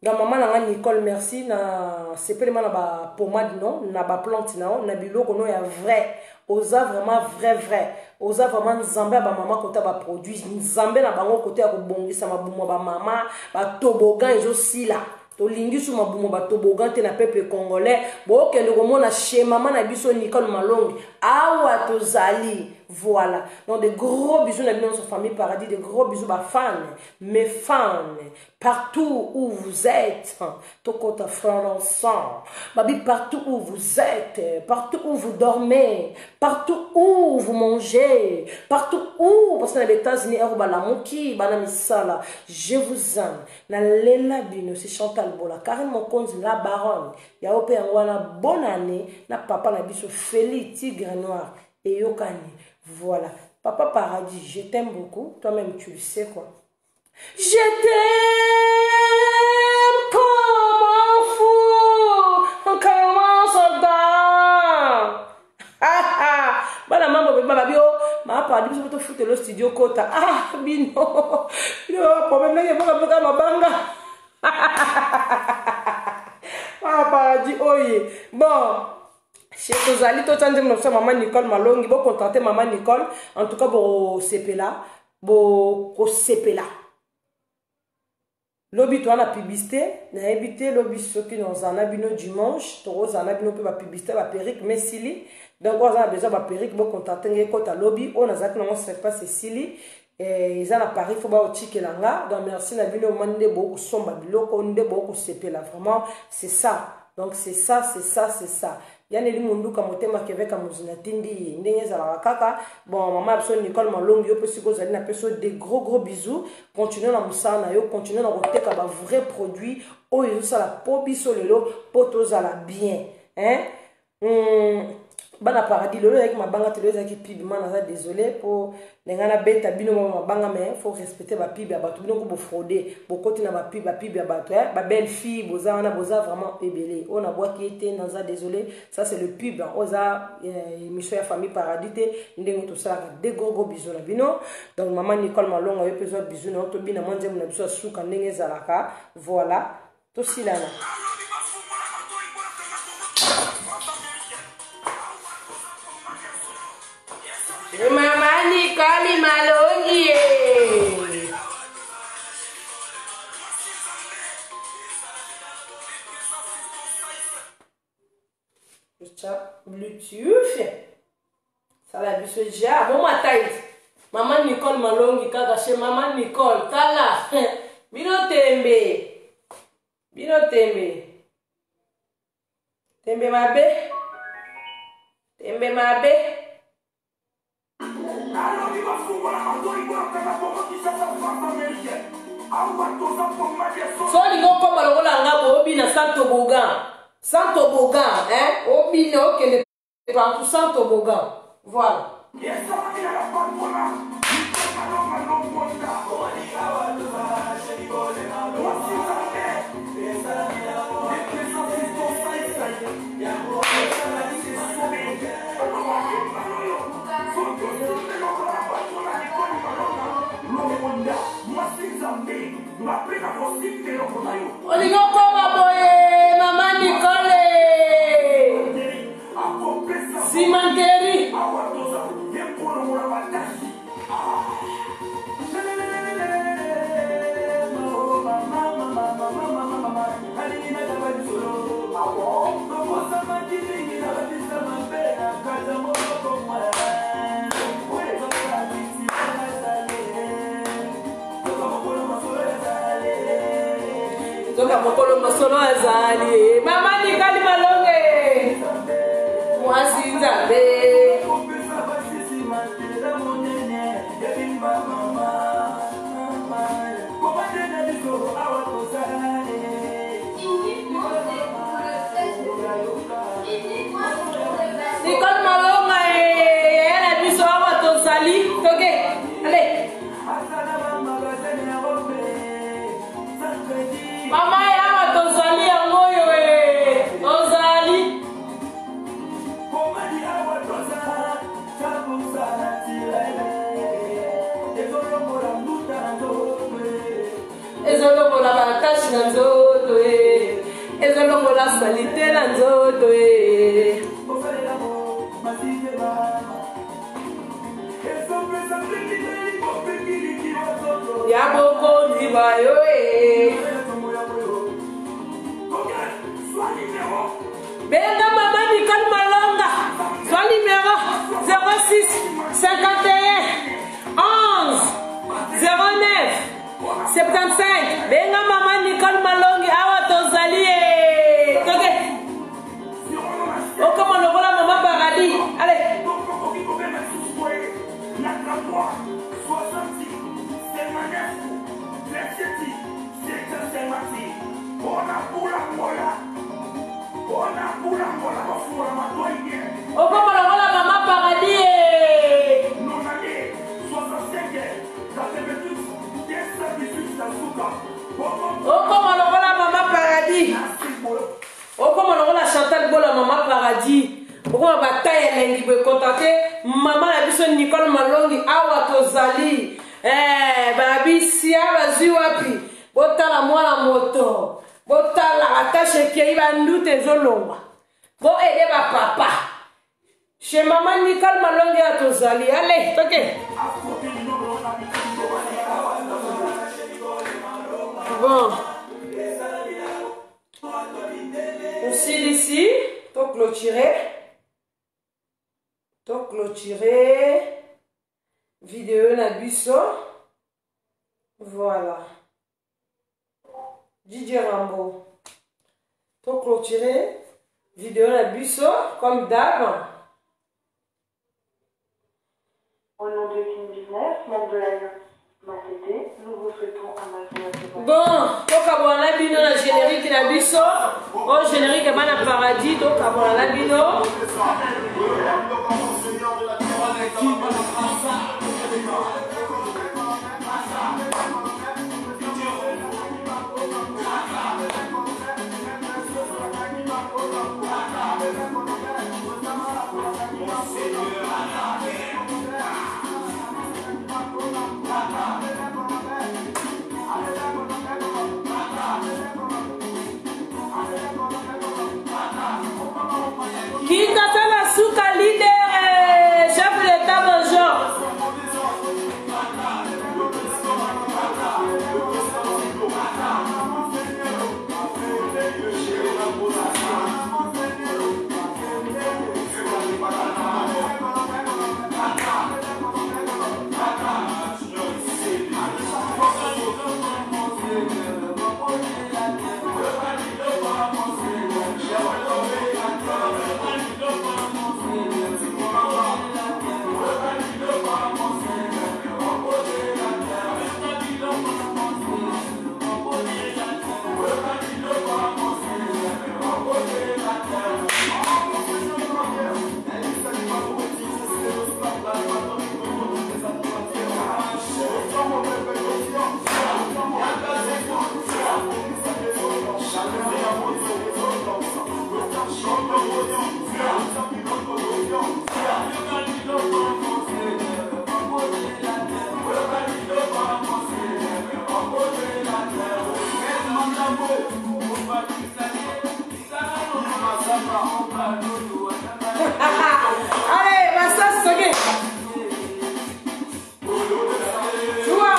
Speaker 2: Donc mama na nga Nicole, merci na sepeli ma na ba pommade no, na ba plante na yo, na biloko no ya vrai. Oza vraiment vrai vrai, oza vraiment nzambe ya bamama kota baproduit, nzambe na bango kote ya kobongisa mabumu ya bamama. Batobogan ezosila, tolingi su mabumu batobogan te na peuple congolais. Bokende komona chez mama na biso Nicole Malongi, awa tozali. Voilà, donc de gros bisous na bino nyonso famille Paradis, de gros bisous bafans, mes fans partout où vous êtes. Tokota frère ensemble babi, partout où vous êtes, partout où vous dormez, partout où vous mangez, partout où, parce que na États-Unis ero balamuki bana misala, je vous aime, nalela bino. C'est Chantal Bola, Karine Mokonzi, la baronne ya mpe yango wana. Bonne année na papa na biso Félix Tigre Noir, eyokani. Voilà, papa Paradis, je t'aime beaucoup, toi-même tu le sais quoi. Je t'aime comme un fou, comme un soldat. Bana mambo beba babi o mama Paradis, biso tofutela studio kota. Ah, bino bino problème ndenge boka boka mabanga mama Paradis oye. Bon, chez tozali totya nzembo na biso ya mama Nicole Malongi. Bocontacte mama Nicole, en tout cas bokosepela, bokosepela. Lobi toza na publicité, nayebi te lobi soki nozala na bino. Dimanche tokozala na bino mpe bapublicité, baperruque mesili. Donc oyo aza na besoin baperruque, bocontacte ngai, ekota lobi. Oyo nazalaki nango surpasse esili, eza na Paris, fo baotikela nga. Donc merci na bino ma nde bokosomba biloko, nde bokosepela, vraiment c'est ça. Donc c'est ça, c'est ça, c'est ça. Yaneli Munduka motema keveka mozina tindi ye ndenge ezalaka kaka. Bon, mama ya biso Nicole Malongi, yo mpe sikoyo ozali na peso de gros gros bisous. Continue na mosala na yo, continue na koteka bavrai produit oyo ezosala mpo biso lelo mpo tozala bien, hein? Bana Paradis, lelo ezalaki mabanga te, lelo ezalaki pub. Ma naza désolé mpo ndenge nabeta bino mwa mabanga, mais faut respecter bapub ya bato. Bino ko bofraude, bokoti na bapub, bapub ya bato, eh? Babelle fille boza wana, boza vraiment ebele oyo nabwaki ye te, naza désolé. Ça c'est le pub, oyo eza émission ya famille Paradis te, ndenge tosalaka. De gros gros bisous na bino. Donc mama Nicole Malonga, yo mpe ezwa bisous na yo. Tobina mwa nzembo na biso ya suka ndenge ezalaka. Voilà, tosilana. Mama Nicole Malongi. Tya Bluetooth, sala biso ja moma tait. Mama Nicole Malongi kaka chez mama Nicole. Tala bino tembe, bino tembe, tembe mabe, tembe mabe.
Speaker 1: Alobi bafungola matoi, boyokaka Kongo Kinshasa, France, Amérique, awa toza pomade ya
Speaker 2: so olingi okóma lokola nga boye, obina sans toboggan, sans toboggan, hein? Obina, okende partout sans toboggan. Voilà.
Speaker 1: Esalaki na la patrona Malonga Longwonda mwasi Nzambe.
Speaker 2: Olingi okoma boye, mama Nicole. Cimenterie. Nzoka mokolo mosolo azali mama Nikali Malonge, mwasi Nzambe. Nicole Malonga, yaya na biso, awa tozali, toke ale. Mama, awa tozali, yango oyo tozali. Ezolongola batache na nzoto e, ezolongola saleté na nzoto e. Ya bokonzi bayo e. Benga mama Nicole Malonga, zwa numéro 06 51 11 09 75. Benga mama Nicole Malongi, awa tozali e. Toke okoma lokola mama Paradis, ale. Okoma lokola mama Paradis e. Okoma lokola mama Paradis, okoma lokola Chantal Bola, mama Paradis, okoma bataille elengi boye. Contacte mama na biso Nicole Malongi, awa tozali. Babisia bazwi wapi? Botala mwana moto, botala atashe ekei, bandute ezolongwa. Boede bapapa chez mama Nicole Malongi, awa tozali, ale toke. Bon, osilisi, toclôturer, toclôturer vidéo na biso. Voilà, DJ Rambo, toclôturer vidéo na biso comme d'hab.
Speaker 3: Au nom de Team Business, membre de l'Alliance Matete, nous vous souhaitons un agréable voyage.
Speaker 2: Bon, tokabwana na bino na générique na biso oyo, générique eba na Paradis. Tokabwana na bino. Kinshasa na suka, leader, chef d'état major. Allez, masasi soki. Chua.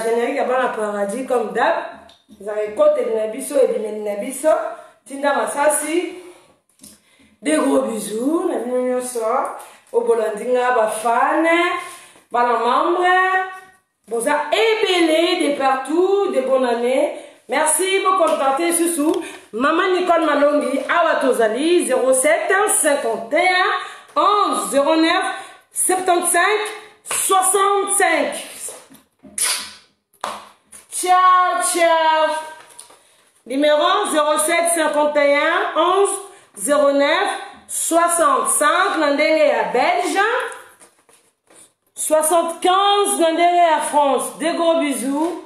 Speaker 2: Générique ya bana paradis comme d'hab. Ezalaka ekoteli na biso, ebimeli na biso. Tinda masasi. Des gros bisous na bino nyonso. Obolandi nga ba fan, bana membre. Boza ebele de partout, de bonne année. Merci beaucoup contacter susu. Maman Nicole Malongi, awa tozali 07 51 11 09 75 65. Ciao, ciao. Numéro 07 51 11 09 65 na ndenge ya Belge. 75 na ndenge ya France. Des gros bisous.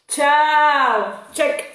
Speaker 2: Ciao. Check.